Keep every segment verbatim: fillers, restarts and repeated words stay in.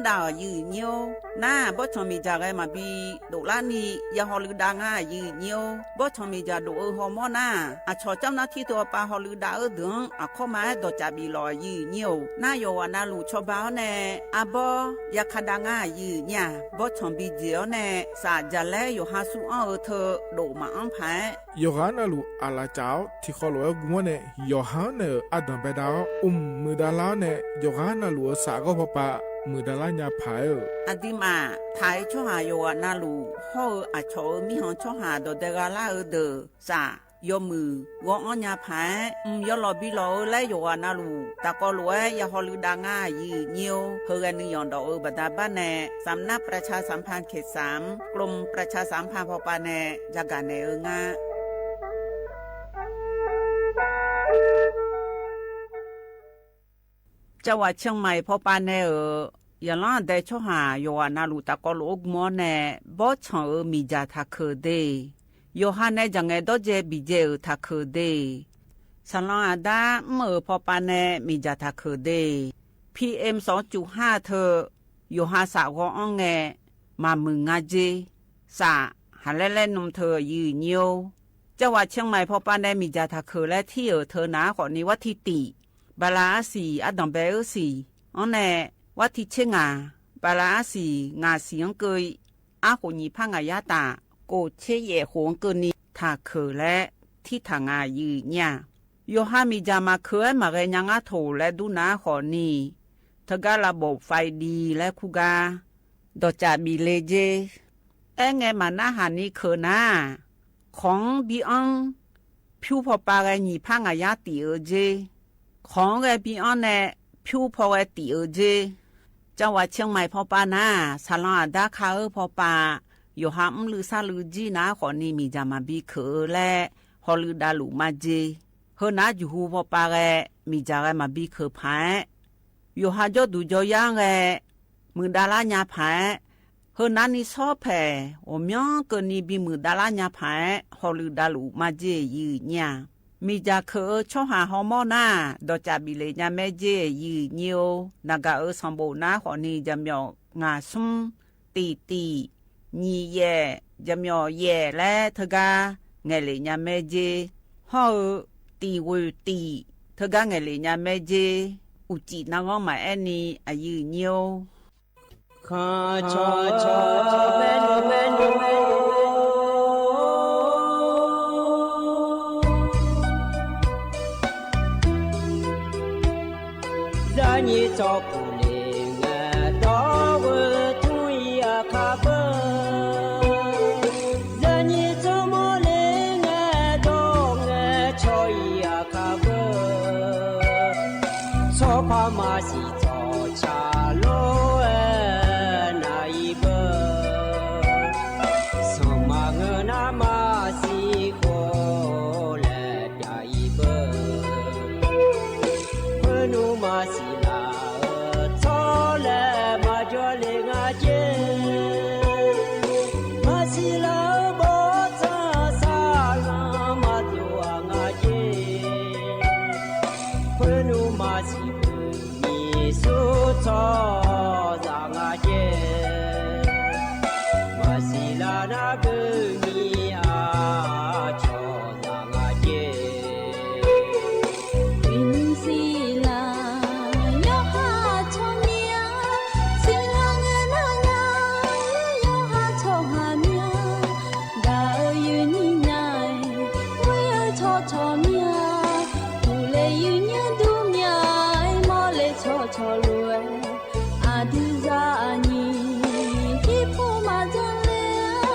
dav-awq, aqyuif aqnyir-or. Nar, bawrtsanq miqdzaq ghae maqbi doflarni ya hawluiv dav nga, aqyuif aqnyir-or. Bawrtsanq miqdzaq dof-eu hawmawr nar, aqcawq camr nar tir teu-awr pav hawluiv dav-eu deuq-anr aqkawr ma-aer dawqcaf bif lawq, aqyuif aqnyir-or. Nar, yawqghaq navluf cawba-awr nae arbawr yaka dav nga, aqyuif aqnyir-aq. Bawrtsanq bi dzaeq-awr nae saf jaqlaer yawqha smr-anr-eu teu dof maqanr paq-aer, yawqghaq navluf aqlaf caf-awr tiqkhawv lof-aer gm-awr nae, yawqha-anr naeq-euq ardanq baedav-awr, mq muiqdav lar-awr nae, yawqghaq navluf-euq saf ghawr pawpav muiqdav lar nya paq-aer-euq. Aqduimaf taq-eu tsawrhaq yawqghaq navluf hawr-eu aqcawq-euq mirkhanq tsawrhaq dawqdae gha lar-eu deuq saf yawmuiq ghawr-anr nya paq-aer, mq yawlawq bi lawq-eu laer yawqghaq navluf taqkawv lof-aer ya hawluiv dav nga, aqyuif aqnyir-or. Heughae nuiyanq dawq-eu baqda bar nae, สำนักประชาสัมพันธ์เขตสาม กรมประชาสัมพันธ์ pawpav nae yagaq naeq-eu nga. จังหวัดเชียงใหม่ pawpav nae-euq yaqlanr aqdae tsawrhaq yawqghaq navluf tafkawv lof-aer gm-awr nae, bawrtsanq-euq miqdzaq taqkeuq de, yawqha nae dzaq ngaeq dawrdzae biqdzae-euq taqkeuq de, saqlanq aqda mr-euq pawpav nae miqdzaq taqkeuq de, P M สองจุดห้า teu yawqha saf ghawr-anr ngae maqmuiq nga jer, saf haqlaer laer nm teu, aqyuif aqnyir-or. จังหวัดเชียงใหม่ pawpav nae miqdzaq taqkeuq laer tir-euq teu nar khawfni, war tiq tiq, bala arsiq ardanq bae-eu siq-anr nae, war tiq tser ngaq, bala arsiq ngaq siq-anr keuv-i, arkhof nyiq par ngaq yar taf, kof tser yaef khof-anr keuvni taqkeuq laer tirtaq nga, aqyuif aqnyir-aq. Yawqha miqdzaq maqkeuq-aer maqghae nya ngar toq laer dur nar khawfni, teugar lavbof faiv di laer kur gar dawqcaf bif le jer. Aerngae maqnarhaq ni keuq nar, kawq-anr bi anr, pyur pawpav ghae nyiq par ngaq yar tif-eu jer. Kawq-anr ghae bi anr nae pyur paw ghae tif-eu jer. จังหวัดเชียงใหม่ pawpav nar, saqlanq aqda ka-eu pawpav yawqha mrluiv sarluiv jir nar khawfni miqdzaq maqbi keuq-eu laer hawluiv davluf majer. Heunar juqhu pawpav ghae miqdzaq ghae maqbi keuq paq-aer, yawqha jawrduq jawryar-anr ghae muiqdav lar nya paq-aer, heunar ni sawr paeq ghawqmyanr keuvni bimuiq davlar nya paq-aer hawluiv davluf majer, aqyuif aqnyir-aq. Miqdzaq keuq-eu tsawrhaq hawmawr nar, dawqcaf bif le nya maer jer, aqyuif aqnyir-or. Naqgaq-euq sanqbof nar khawfni, jaqmyawf ngaq smr, tiq tiq, nyiq yaef, jaqmyawf yaef laer teugar ngaeqlef nya maer jer. Hawr-eu tiq ghoeq tiq teugar ngaeqlef nya maer jer. Uqcif narghanr maqaer ni, aqyuif aqnyir-or. Khanqcawq cawq baer nmr baer nmr baer nmr. Zaqnyiq tsawrkuq le ngae, dawq ghoe tmr-ir aqkar beu. Zaqnyiq tsawrmawr le ngae, dawq ngae cawq-ir aqkar beu. Tsawrpar maqsiq tsawqcaq lof-aer nar-ir beu. Sanqma ngeur nar maqsiq khof laer pyav-ir beu. Khoernmr maqsiq laf-eu tsawr laer maqjawr le nga jer. Maqsiq laf-eu bawrtsanq saqlanq maqdov-aq nga jer. Khoernmr maqsiq beu nyiq sur tsawrhaqzaq nga jer. Maqsiq laf nar beu nyiq aqcawq zaq nga jer. Iqnymr siqlaq yawqha tsawrmyanr, siqlaq ngae nar nya, yawqha tsawrhaq myanr, gaq-eu yuif nyir nya-aer, ghoer-eu tsawrcawq myanr, uqle yuif nymr dur myanr-aer, mawrle tsawrcawq lof-aer, aqdui zaqnyiq irpov maqjan le-a.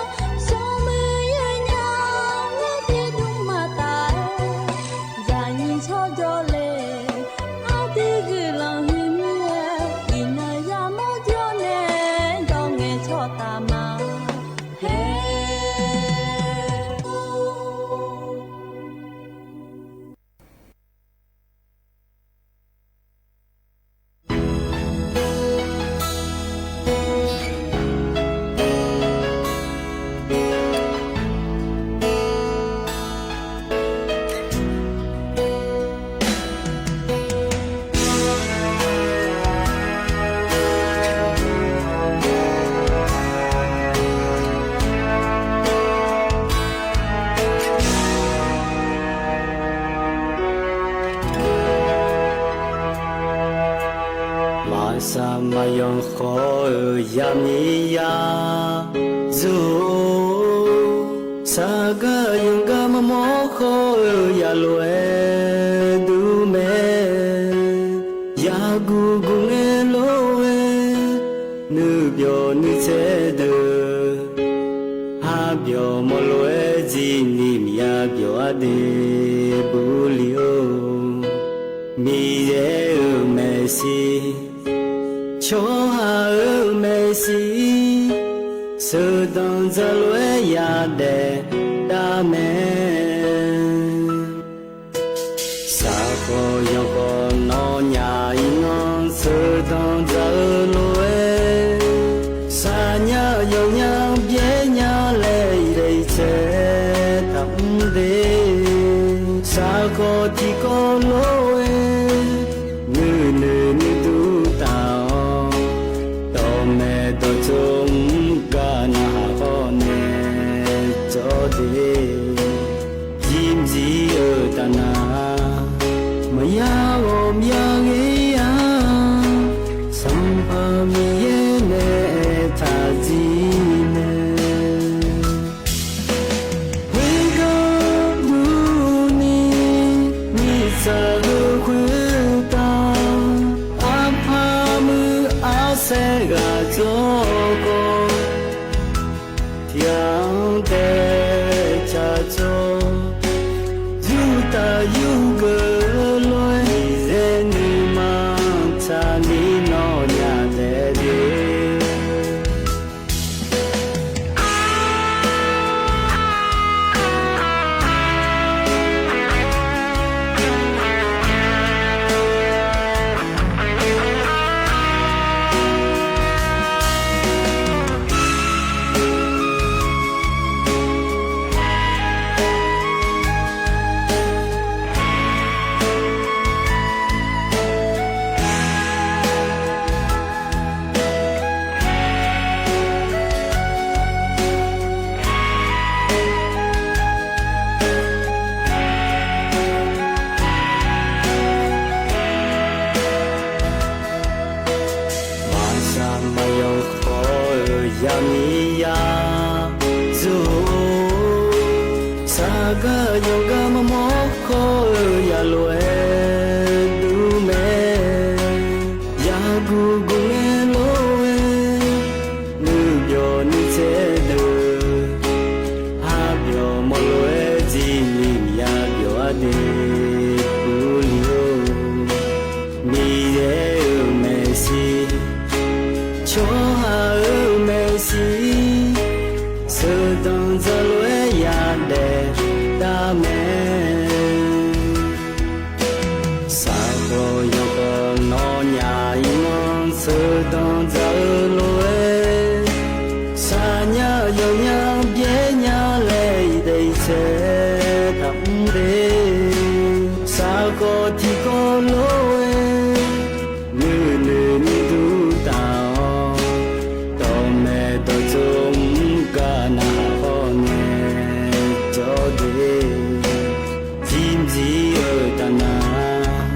maqyanq khawf-euq yamiq ya zur-or, saqgar yanqgar marmawr khawf-euq yalof-aer dur mae. Yaguf guf ngae lof-aer nuibyawq nuitsaev deuq arbyawq mawrlof-aer jir ni miqya byawq arde buli-or, Miqyaer-euq maeqshi tsawrhaq-euq maeqshi sheuqdanq dzaq lof-aer yadaef dav mae. Saqkhawf yanqkhawf nawnyaf iqnan sheuqdanq dzaq-eu lof-aer, saqnya yawqnya byaer nya laer iqdaeq iqtsaeq taqmr de. Saqkhawf tiqkawv lof-aer nuinoeq nuidur taf-awr, dawqmaeq dawqtsov mr gar narhaq hawr nae jawr de. Jir mqjir-euq taqnaq maqya ghawqmya ghae-a, Sanqpaq Miqyaer nae aertaq jir mae. Khoergar durni, mirtsaq heu khoertav, arpar muiq arsaer ghaq dzawr khawf, tiq ghaq-anr taev tsaq tsawr, yurtaq yurgeuf lof-aer, Miqyaer nuima tsaqni nawnyaf taef de. Maqsaq maqyanq khawf-euq yamiq ya zur-or, saqgar yanqgar marmawr khawf-euq yalof-aer dur mae. Yaguf guf ngae lof-aer nuibyawq nuitsaev deuq, arbyawq mawrlof-aer jir ni miqya byawq arde uvli-or, Miqyaer-euq maeqshi tsawrhaq-euq maeqshi sheuqdanq dzaq lof-aer yadaef dav mae. Saqkhawf yanqkhawf nawnyaf iqnan sheuqdanq dzaq-eu lof-aer, saqnya yawqnya byaer nya laer iqdaeq iqtsaeq taqmr de. Saqkhawf tiqkawv lof-aer nuinoeq nuidur taf-awr, dawqmaeq dawqtsov mr gar narhaq hawr nae jawr de. Jir mqjir-euq taqnaq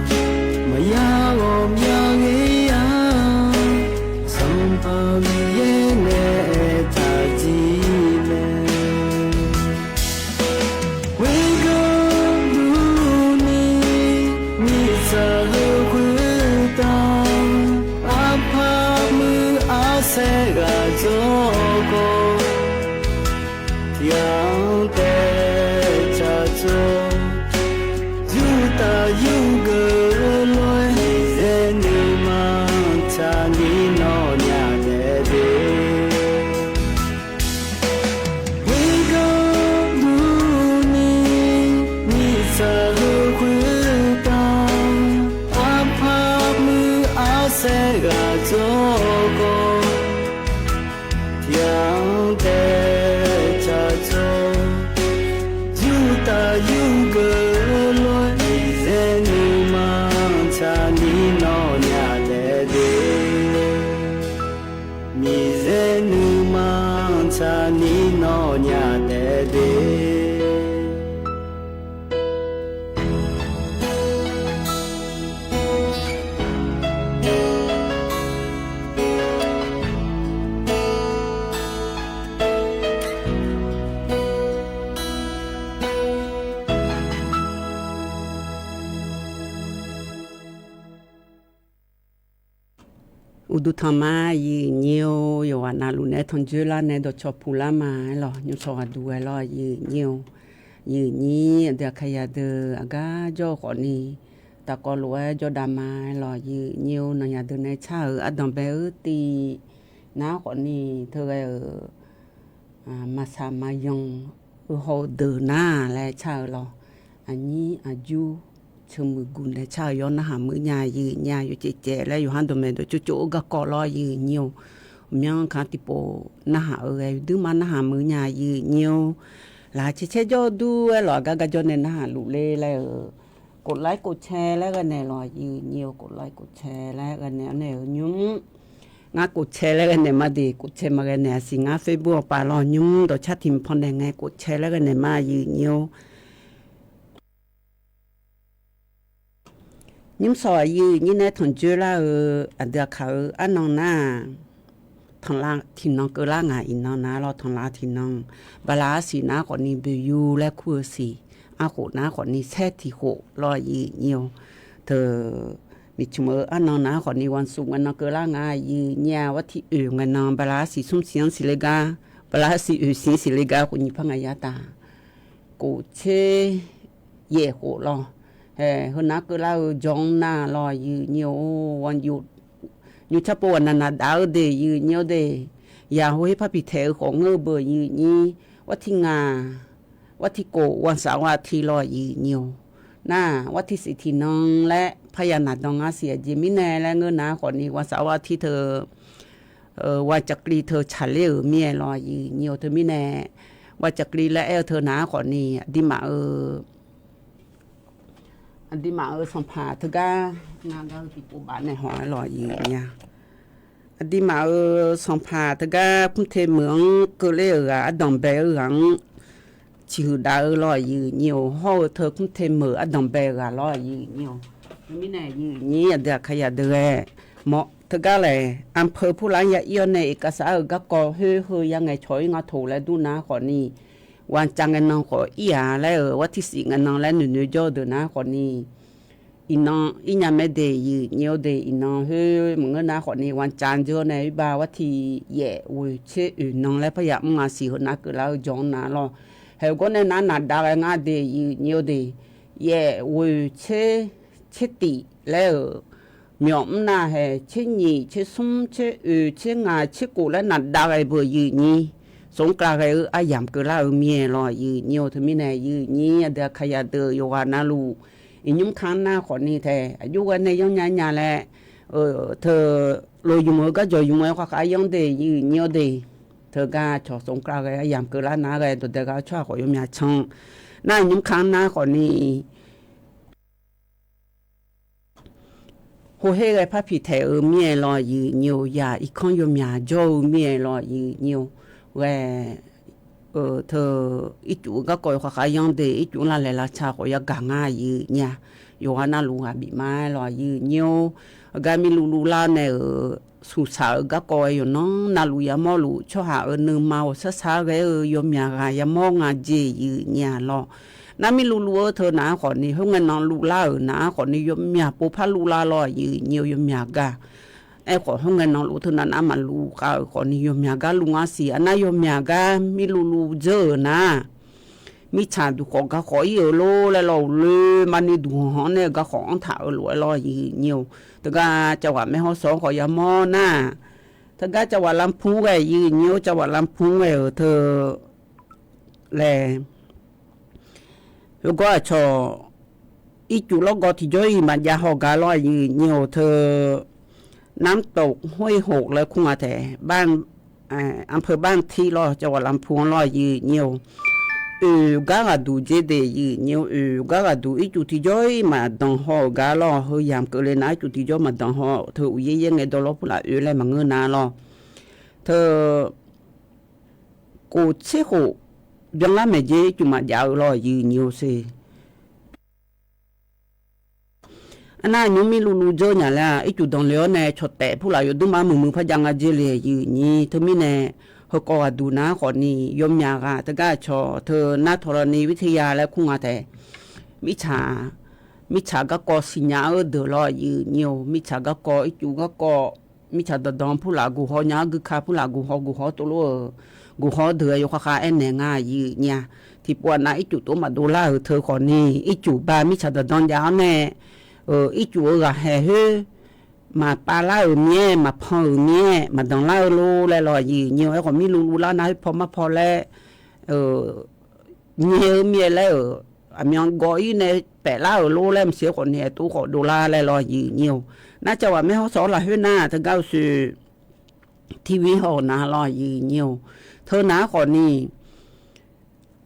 maqya ghawqmya ghae-a, Sanqpaq Miqyaer nae aertaq jir mae. Khoergar durni, mirtsaq heu khoertav, arpar muiq arsaer ghaq dzawr khawf, tiq ghaq-anr taev tsaq tsawr, yurtaq yurgeuf lof-aer, Miqyaer nuima tsaqni nawnyaf taef de. Khoergar durni, mirtsaq heu khoertav, arpar muiq arsaer ghaq dzawr khawf, tiq ghaq-anr taev tsaq tsawr, yurtaq yurgeuf lof-aer, Miqyaer nuima tsaqni nawnyaf taef de. Miqyaer nuima tsaqni nawnyaf taef de. Duqtanq ma, aqyuif nyir-or. Yawqghaq navluf nae tanqjoer lar nae dawqcawq puq lar ma-aer lawq. Nymrshawq ghaqduq ghae lawr, aqyuif nyir-or. Aqyuif nyir aqdui aqkaqyaq deuq aqgar jawr-eu khawfni, taqkawv lof-aer jawrdav ma-aer lawq, aqyuif nyir-or. Nanqyaq deuq nae car-euq ardanq bae-eu tiv nar khawfni, teughae-euq maqsaq maqyanq-eu haw-eu deuq nar laer car-eu lawq. Aqnyir aqjur ceuq muiq guq nae car-eu yawr narhaq muiq nya, aqyuif nyir-or. Yawcaev caev laer yawqha dawqmaeq dawq tsovtsov-eu garkawv lawr, aqyuif nyir-or. Aqmyanluf kaq tiqpov narhaq-eu ghae yawduir ma narhaq muiq nya, aqyuif nyir-or. Laqkhaq caer caer jawr-eu dur-aer lawq, aqgar gar jawr nae narhaq luf ler laer-euq กดไลค์ กดแชร์ laer ghae naeq lawq, aqyuif nyir-or. กดไลค์ กดแชร์ laer ghae naeq-awr nae-euq nymr, ngar กดแชร์ laer ghae naeq ma de, กดแชร์ maqghae naeq-aq siq ngar Facebook aqpaq lawq, nymr dawqcar tiq mq pan naeq ngae กดแชร์ laer ghae naeq ma, aqyuif nyir-or. Nymrshawq aqyuif nyir nae tanqjoer lar-eu aqdui aqkaq-eu arnan nar-aq, tanqlav tiqnan keuvlar ngaq iqnan nar lawr, tanqlav tiqnan. Bala arsiq nar khawfni boeqyu laer kur-eu siq, arkhof nar khawfni saer tiqkhof lawr, aqyuif nyir-or. Teu miqcmq-eu arnan nar khawfni วันศุกร์ ngae nan keuvlar nga, aqyuif nyir-aq. Arbar tiq oeq ngae nan bala arsiq smr siq-anr siqle gar, bala arsiq oeq siq-anr siqle gar khawfni par ngaq yar taq. Kof tser yaef khof lawr. Hae, heunar keuvlar-eu jawr-anr nar lawr, aqyuif nyir-or. Nymr carpov ghaq naq naq dav-eu de, aqyuif nyir-or de. Yaq hawher parpiq taeq-eu khawf ngeur-eu beu, aqyuif nyir. Arbar tiq ngaq, arbar tiq kof, วันเสาร์ วันอาทิตย์ lawr, aqyuif nyir-or. Nar arbar tiq siq tiqnan laer parya naqdan ngar siq, aqjeq mirnae laer ngeur nar khawfni วันเสาร์ วันอาทิตย์ teu วันจักรี teu tsaqler-euq mir-aer lawr, aqyuif nyir-or. Teumirnae วันจักรี laer aer-eu teu nar khawfni aqduimaf-eu aqduimaf-euq sanqpaq teugar, ngar gar-eu tiqpov baf nae haw-aer lawq, aqyuif nyir-a. Aqduimaf-euq sanqpaq teugar กรุงเทพ meuq-anr keuvler-euq ghaq, ardanq bae-eu ghaq-anr ciqhuiq dav-eu lawr, aqyuif nyir-or. Hawr-eu teu กรุงเทพ meuq ardanq bae-eu ghaq lawr, aqyuif nyir-or. Teumirnae aqyuif nyir aqdui aqkaqyaq deuq ghae mawf teugar laeq อำเภอ purlar-anr ya ir-awr nae เอกสาร-euq garkawv khoer heu ya ngaeqcawq-ir nga toq laer dur nar khawfni, วันจันทร์ ngae nan khawf ir-aq laer-euq, arbar tiq siq ngae nan laer noeqnoeq jawr-eu deuq nar khawfni, iqnan ir nya mae de, aqyuif nyir-or de. Iqnan khoer maqngeur nar khawfni วันจันทร์ jawr nae ir bar arbar tiq yaef ghoeq tser oeq nan laer parya mr nga siq, heunar keuvlar-eu jawr-anr nar lawr. Hae, gawr nae nar naq dav ghae ngar de, aqyuif nyir-or de. Yaef ghoeq tser, tser tif laer-euq myawq mr nar hae, tser nyiq, tser smr, tser oeq, tser ngaq, tser kof laer naq dav ghae beu, aqyuif nyir. Smq kar ghae-eu aryamq keuvlar-eu mir-aer lawr, aqyuif nyir-or. Teumirnae aqyuif nyir aqdui aqkaqyaq deuq yawqghaq navluf, iqnymr kanr nar khawfni tae aqjox ghae nae yanr nya nya laer, teu loq ymq-eu garjawq ymq-aer khaqkhav yanr de, aqyuif nyir-or de. Teugar cawq smq kar ghae aryamq keuvlar nar ghae dawqdae gar tsawrhaq khawf yawmyaq can. Nar iqnymr kanr nar khawfni hawher ghae parpiq taeq-eu mir-aer lawr, aqyuif nyir-or. Yaq irkanr yawmyaq jawr-eu mir-aer lawr, aqyuif nyir-or. Ghae teu ircuf-eu garkawv yawkhaq khav yanr de, ircuf-anr lavlaeq lavca khawf yagaq ngar, aqyuif nyir-a. Yawqghaq navluf ghaq bif ma-aer lawr, aqyuif nyir-or. Aqgar mirluvluv lar nae-euq suqsaq-eu garkawv-aer yawqnan navluf yamawr luf, tsawrhaq-euq nuima ghawqshar shar ghae-eu yawmyaq ghaq yamawr nga jeq, aqyuif nyir-a lawr. Nar mirluvluv-eu teu nar khawfni khoerngae nan luvlar-euq nar khawfni yawmyaq pov par luvlar lawr, aqyuif nyir-or. Yawmyaq gar aerkhawf khoerngae nan luf teu nar nar maqluv khav-euq khawfni yawmyaq gar luv ngar siq. Arnar yawmyaq gar mirluvluv dzeur-euq nar, mirtsaq duqkhawf garkhawf ir-euq lor laer lawr, uqloe maqni duqhanq hanq-anr nae-eu garkhawf-anr taq-eu lof-aer lawr, aqyuif nyir-or. Teugar cavghaq maerhawr sawq-anr khawf yamawr nar, teugar cavghaq lampu ghae, aqyuif nyir-or, cavghaq lampu ghae-euq teu laer, heugar aqcawq ircuf lawrgawv tiqjawr-iq maqjav haw gar lawr, aqyuif nyir-or. Teu น้ำตกห้วยหก laer kur nga taef, อำเภอบ้านทิ lawr, cavghaq lampu-anr lawr, aqyuif nyir-or. Oeq gar ghaqduq dzer de, aqyuif nyir-or. Oeq gar ghaqduq ircuf tiqjawr-iq maqdanq haw-euq gar lawr, heu yamq keuvle nar ircuf tiqjawr maqdanq haw, teu uqyaer yaer ngae dawr lawr purlaf oe laer maqngeur nar lawr. Teu kof tser khof byanlar maeq dzer ircuf maqjav-eu lawr, aqyuif nyir-or se. Arnar nymr mirluvluv dzeur nya laer-aq, ircuf danqle-awr nae cawq taef purlaf yawdmr mar muiqmuiq par jav nga dzer le, aqyuif nyir. Teumirnae heukawv ghaqduq nar khawfni yawmyaq ghaq teugar aqcawq teu nar ธรณีวิทยา laer kur nga taef, mirtsaq, mirtsaq garkawv siqnya-eu deuq lawr, aqyuif nyir-or. Mirtsaq garkawv, ircuf garkawv mirtsaq danqdanq purlaf guqhaw nya-awr, guika purlaf guqhaw guqhaw tov lof-euq, guqhaw deuq-aer yawkhav khav aernaeq nga aqyuif aqnyir-a. Tiqpov-aq nav ircuf tov maqdov lar-euq teu khawfni, ircuf ba mirtsaq danqdanq jav-awr nae, ircuf-eu ghaqhaeq khoer maqpav lar-euq mir-aer, maqpan-euq mir-aer maqdanq lar-eu lor laer lawr aqyuif aqnyir-or. Aerkhawf mirluv luvlar nar khoer paw mar paw laer, nyae-eu mir-aer laer-euq aqmyan gawv-ir nae paef lar-euq lor laer maqsiq-aer khawfni aertov khawf dovlar laer lawr aqyuif aqnyir-or. Nar cawq ghaq maerhawr sawq-awr lafkhoer nar teugar uqshoe TV haw-euq nar lawr aqyuif aqnyir-or. Teu nar-aer khawfni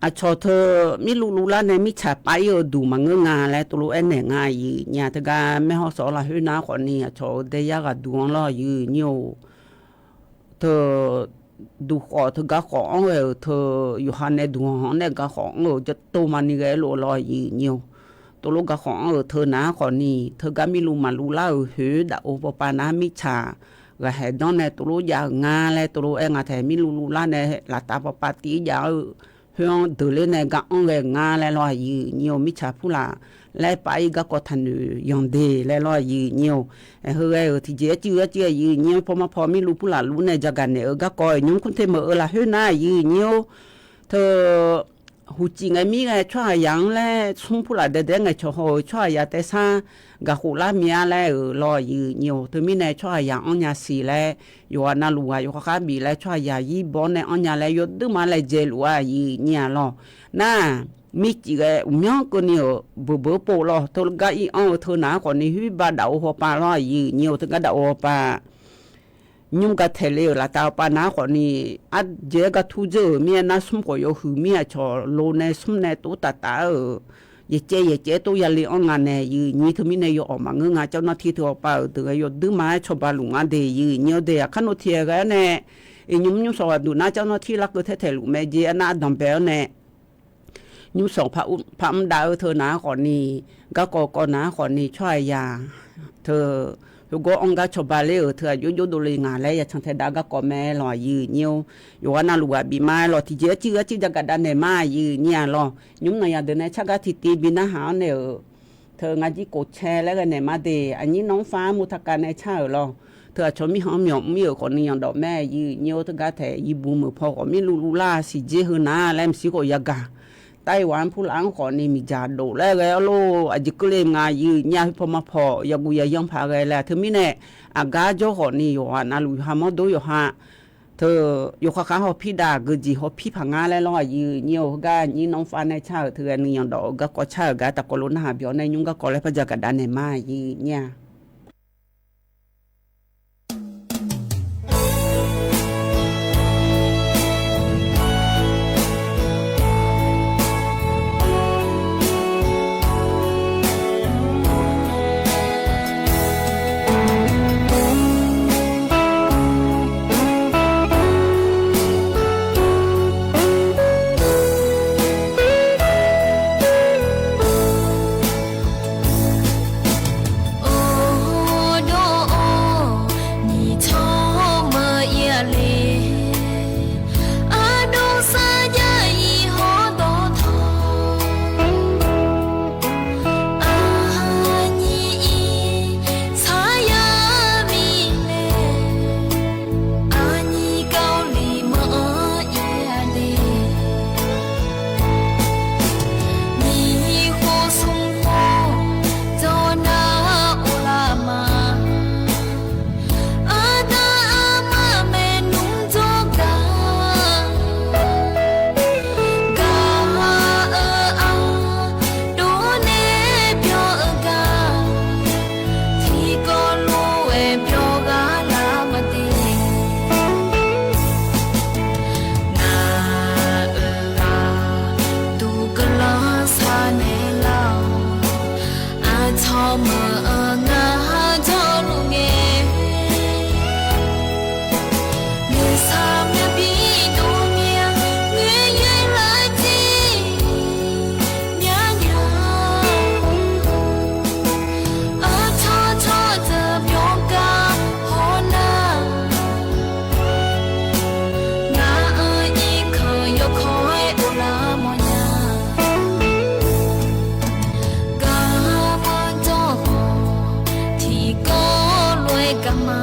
aqcawq teu mirluv luvlar nae mirtsaq pav-ir-eu duq maqngeur nga laer tov lof aernaeq nga aqyuif aqnyir-a. Teugar maerhawr sawq-awr lafkhoer nar khawfni aqcawq-euq daeyar ghaq duq-anr lawr aqyuif aqnyir-or. Teu duq khawf teugar khawf anr ghae-euq teu yawqha nae duq hanq-anr nae gar khawf anr-euq jawr tov maqni ghae-aer lof-eu lawr aqyuif aqnyir-or. Tov lof gar khawf anr-euq teu nar khawfni teugar mirluv maqluv lar-euq khoer daf-eu bawpav nar mirtsaq ghaqhaeq danr nae tov lof jav-euq nga laer tov lof aer nga tae mirluv luvlar nae laftav bawpav tiv-ir jav-eu khoer-anr deuq ler nae gar anr ghae-euq nga laer lawr aqyuif aqnyir-or. Mirtsaq purlaf laer pav-ir garkawv taqnoeq yanq de laer lawr aqyuif aqnyir-or. Aer, heu ghae-euq tiqjeq-aer cuiv-aer cuiv aqyuif aqnyir-or, paw mar paw mirluv purlaf luf nae jagaq naeq-eu garkawv-aer nymr kur te meuq-eu lafkhoer nar aqyuif aqnyir-or. Teu huqcif ngae mir ghae tsawrhaqzaq-anr laer smr purlaf daedae ngaeqcawq haw-euq tsawrhaqzaq taev sar gaqkhof lar mia laer-euq lawr aqyuif aqnyir-or. Teumirnae tsawrhaqzaq anrnya siq laer yawqghaq navluf ghaq yawkhav khar bif laer tsawrhaqzaq zir baw-awr nae anrnya laer yawduir ma laejae luf-a aqyuif aqnyir-a lawr. Nar mircif ghae uqmyanr keuvni-euq beuqbeuq pov lawr. Teugar ir anr-eu teu nar khawfni khoer ba daf-eu hawpav lawr aqyuif aqnyir-or. Teugar daf-eu hawpav nymr ga taeq le-euq laftav hawpav nar khawfni arjeq-aer gar tur dzeur-euq mir-aer nar smr khawf yawhuiq mir aqcawq lo nae smr nae tov taf taf-aer-euq yaeqcaev yaeqcaev-aer tov yale anr nga nae aqyuif aqnyir. Teumirnae yawawq maqngeur nga. Cawv nar tir teu hawpav-euq deuq ghae yawduir ma-aer cawba luf nga de aqyuif aqnyir-or. De aqkar nor tiq ghae-awr nae iqnymr nymr sawq ghaq duq nar cawv nar tir larkeuv taer taeq luf mae jeq-aer nar ardanq bae-awr nae nymr sawq par mr dav-eu teu nar khawfni garkawv kawv nar khawfni tsawrhaqzaq teu khoergawr anr gar cawba ler-euq teu aqjox jov dovle ngaq laer ya can tae dav garkawv mae lawr aqyuif aqnyir-or. Yawqghaq navluf ghaq bif ma-aer lawr tiqjeq-aer cuiv-aer cuiv jagaq dav naeq ma aqyuif aqnyir-a lawr. Nymr nanqyaq deuq nae car gar tiqtiv bi narhaq-awr nae-euq teu ngar jir kof cae laer ghae naeq ma de. Aqnyir nanrfar murtaka nae car-euq lawr. Teu aqcawq mirkhanq-anr myawq mr-ir-euq khawfni yanqdawf mae aqyuif aqnyir-or. Teugar taeq yiqbuq meuq paw khawf mirluv luvlar siqjer heu nar laer maqsiq khawf yagaq. Taiwan purlaf-anr khawfni miqdzaq dof laer ghae-awr lor. Aqjeq keuvle nga aqyuif aqnyir-a. Khoer paw mar paw yaguf yayanr paq ghae laer teumirnae aqgar jawr khawfni yawqghaq navluf yawqha mawrdo yawqha teu yawkhav khav hawpir dav geujeq hawpir paq ngar laer lawr aqyuif aqnyir-or. Heugar aqnyir nanrfar nae car-euq teu ghae nuiyanq dawf-eu garkawv car-euq gar taqkawv lof narhaq byawq nae nymr garkawv laer par jagaq dav naeq ma aqyuif aqnyir-a. Garma dawr khawf tiqkawv lof-aer garma.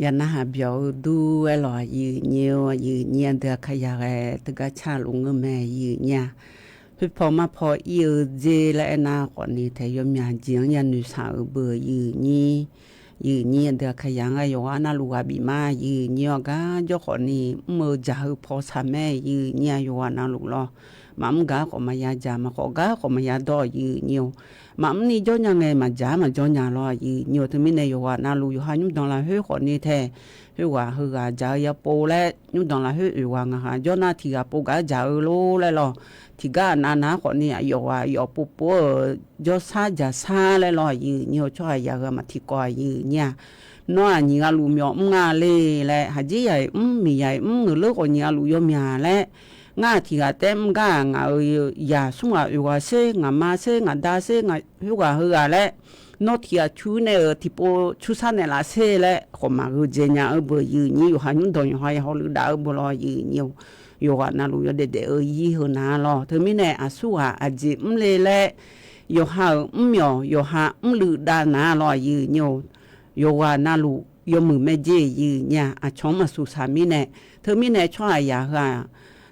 Yaqnarhaq byawq-eu dur aerlawq, aqyuif nyir-or, aqyuif nyir aqdui aqkaqyaq ghae teugar carluf ngeur mae, aqyuif nyir-aq. Khoerpaw marpaw ir-eu dzer laer aernar khawfni tae yawmyaq jeq-anr yanoeq shaq-eu beu, aqyuif nyir, aqyuif nyir aqdui aqkaqyaq-anr ghae yawqghaq navluf ghaq bif ma, aqyuif nyir-awr gar jawr khawfni mr-eu jaq heu paw shaq mae, aqyuif nyir-aq yawqghaq navluf lawr. Maqmr gaq-ar khawf maqya jaq, maqkhawf gaq-ar khawf maqya dawr, aqyuif nyir-or. Maqmr ni jawr nya ngae maqjaq-ar maqjawr nya lawr, aqyuif nyir-or. Teumirnae yawqghaq navluf yawqha nymrdanq lafkhoer khawfni tae, khoerghaq heughaq jaq-eu yapov laer nymrdanq lafkhoer oeq ghaq ngaq ghaq jawr nar tiq ghaq pov gaq-ar jaq-eu lor laer lawr. Tiqgar aqnav nav-ar khawfni aqyawf ghaq aqyawf pov pov-eu jawrshar jaqshar laer lawr, aqyuif nyir-or. Tsawrhaq yaq heu-aq maqtiqkawv, aqyuif nyir-aq. Nawr-aq nyiq ghaq luf myawf mr nga le laer, haqjir yaq-iq mr, miqyaq-iq mr, ngeuqleur khawf nyiq ghaq luf yawmyaq laer, ngar-aq tiq ghaq taef mr gar-aq ngaq-euq yaq smr ghaq oeq ghaq sher, ngaqma sher, ngaqda sher, khoerghaq heughaq laer, nawr tiq ghaq cu nae-euq tiqpov cursar naeqlaf sher laer khawf maqgheu dzae nya-eu beu, aqyuif nyir. Yawqha nymrdanq yawqha ya hawluiv dav-eu beu lawr, aqyuif nyir-or. Yawqghaq navluf yawdaef daef-eu ir heu nav lawr. Teumirnae aqsurghaq aqjeq mr le laer, yawqha-euq mrmyawf yawqha mrluiv dav nav lawr, aqyuif nyir-or. Yawqghaq navluf yawmuiq mae jer, aqyuif nyir-aq. Aqcawq-anr maqsuq shaq mirnae, teumirnae tsawrhaq yaq heu-aq,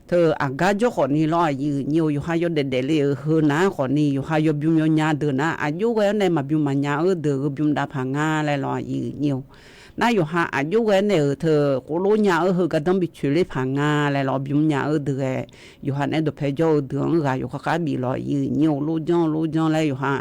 teu aqgar jawr khawfni lawr, aqyuif nyir-or. Yawqha yawdaef daefle-euq heu nav-ar khawfni yawqha yawbym yawnya deuq nar, aqjox ghae-awr nae maqbym maqnya-eu deuq heu bym dav paq nga laer lawr, aqyuif nyir-or. Nar yawqha aqjox ghae nae-euq teu khoflor nya-eu heu gardanr bi coeq ler paq nga laer lawr, bym nya-eu deuq ghae, yawqha naeq-aer dawqpae jawr-eu deuq-anr ghaq yawqha khav bif lawr, aqyuif nyir-or. Lorjanr lorjanr laer yawqha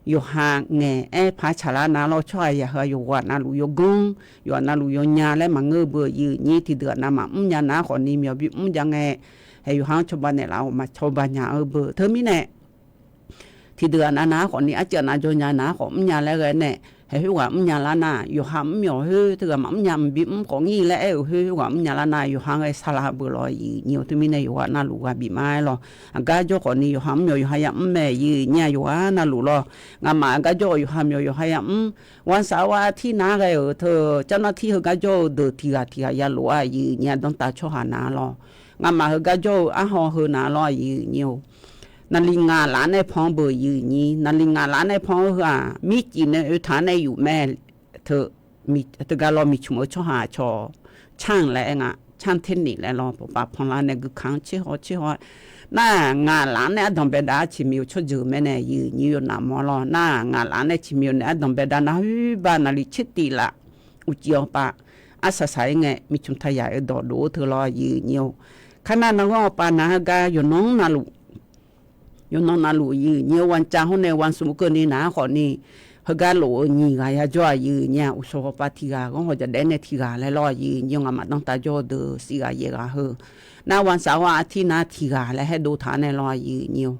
yawqha ngaeq-aer par tsaqlar nav lawr. Tsawrhaq yaq heu-aq yawqghaq navluf yawganr, yawqghaq navluf yawnya laer maqngeur-eu beu, aqyuif nyir. Tiqdeuq aqnav maqmr nya nav-ar khawfni myawf bimr jav ngae, hae yawqha-anr cawba naeqlaf-awr maqcawba nya-eu beu. Teumirnae tiqdeuq aqnav nav-ar khawfni arciv aqnav jawr nya nav-ar khawf mrnya laer ghae nae, hae khoerghaq mrnya lar nar, yawqha mrmyawf khoer teughaq maqmr nya, mqbymr khawf ngir laer aer-euq khoer khoerghaq mrnya lar nar, yawqha ghae saqlaq beu lawr, aqyuif nyir-or. Teumirnae yawqghaq navluf ghaq bif ma-aer lawr. Aqgar jawr khawfni yawqha mrmyawf yawqha yamr mae, aqyuif nyir-aq. Yawqghaq navluf lawr. Ngamaf aqgar jawr-euq yawqha myawf yawqha yamr, วันเสาร์อาทิตย์ nav-ar ghae-euq teu เจ้าหน้าที่ heugar jawr-eu deuq tiq ghaq tiq ghaq yalof-a, aqyuif nyir-aq. Danrtav tsawrhaq nav lawr. Ngamaf heugar jawr-eu arhaw heu nav lawr, aqyuif nyir-or. Naqliq ngaq laf-anr nae pan-anr beu, aqyuif nyir. Naqliq ngaq laf-anr nae pan-eu heu-aq, mircif nae oe taq-anr nae yuf mae. Teu teugar lawr, miqcmq-eu tsawrhaq cawq, canr laer aer nga, canr terniq laer lawr, pawqpav panlar nae guikaq-anr tser haw tser haw. Nar, ngaq laf-anr nae ardanq baedav-ar ciqmiq-eu tsawrjeuq mae nae, aqyuif nyir-or, navmawr lawr. Nar, ngaq laf-anr nae ciqmiq-eu nae ardanq baedav nar, hoerba naqliq tser tif laf uqcif-awr pav arsaq saq-ir ngae, miqcmq taq yaq-eu dawq dof-eu teu lawr, aqyuif nyir-or. Karnar narghanr-awr pav nav heugar yawqnan navluf yawqnan navluf, aqyuif nyir-or. วันจันทร์ hawr nae วันศุกร์ keuvni nav-ar khawfni, heugar lof-eu nyiq ghaq yajawr, aqyuif nyir-aq. Uqshawq hawpav tiq ghaq, ghanr haw jadaef nae tiq ghaq laer lawr, aqyuif nyir-or. Ngamaf danrtav jawr-eu deuq shif ghaq yaef ghaq heu, nar วันเสาร์อาทิตย์ nav tiq ghaq laer haer dov taq-anr nae lawr, aqyuif nyir-or.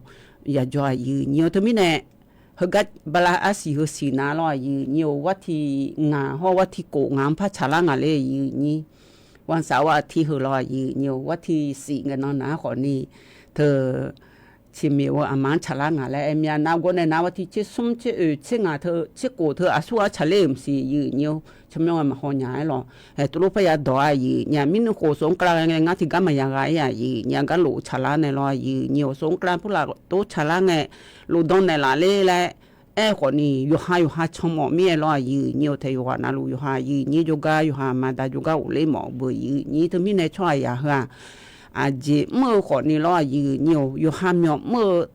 Yajawr, aqyuif nyir-or. Teumirnae heugar bala arsiq heu siq nav lawr, aqyuif nyir-or. Ghartiq ngaq hawr ghartiq kof ngaq-anr par tsaqlar ngaq le, aqyuif nyir. วันเสาร์อาทิตย์ heu lawr, aqyuif nyir-or. Ghartiq shif ngae nan nav-ar khawfni, teu ciqmiq-eu aqma-anr tsaqlar ngaq laer aer mya. Nargawr nae nar ghartiq tser smr tser oeq tser ngaq teu tser kof teu aqsur-anr tsaqler-euq maqsiq, aqyuif nyir-or. Tsawrmyanr ghae maqhaw nya-aer lawr. Aer, tov lof parya dawq-a, aqyuif nyir-aq. Mirnuiv khof soq-anr kavlar ghae ngae, ngar tiqgar maqya ghaq-ir, aqyuif nyir-aq. Gar lof tsaqlar nae lawr, aqyuif nyir-or. Soq-anr kavlar purlaf tov tsaqlar ngae, lofdan naeqlaf ler laer aer khawfni, yawqha yawqha canmawf mir-aer lawr, aqyuif nyir-or. Tae yawqghaq navluf yawqha aqyuif nyir jawrgar, yawqha maqda jawrgar ghofler mawf-eu beu, aqyuif nyir. Teumirnae tsawrhaq yaq heu-aq, aqjeq mr-eu khawfni lawr, aqyuif nyir-or. Yawqha myawf mr-eu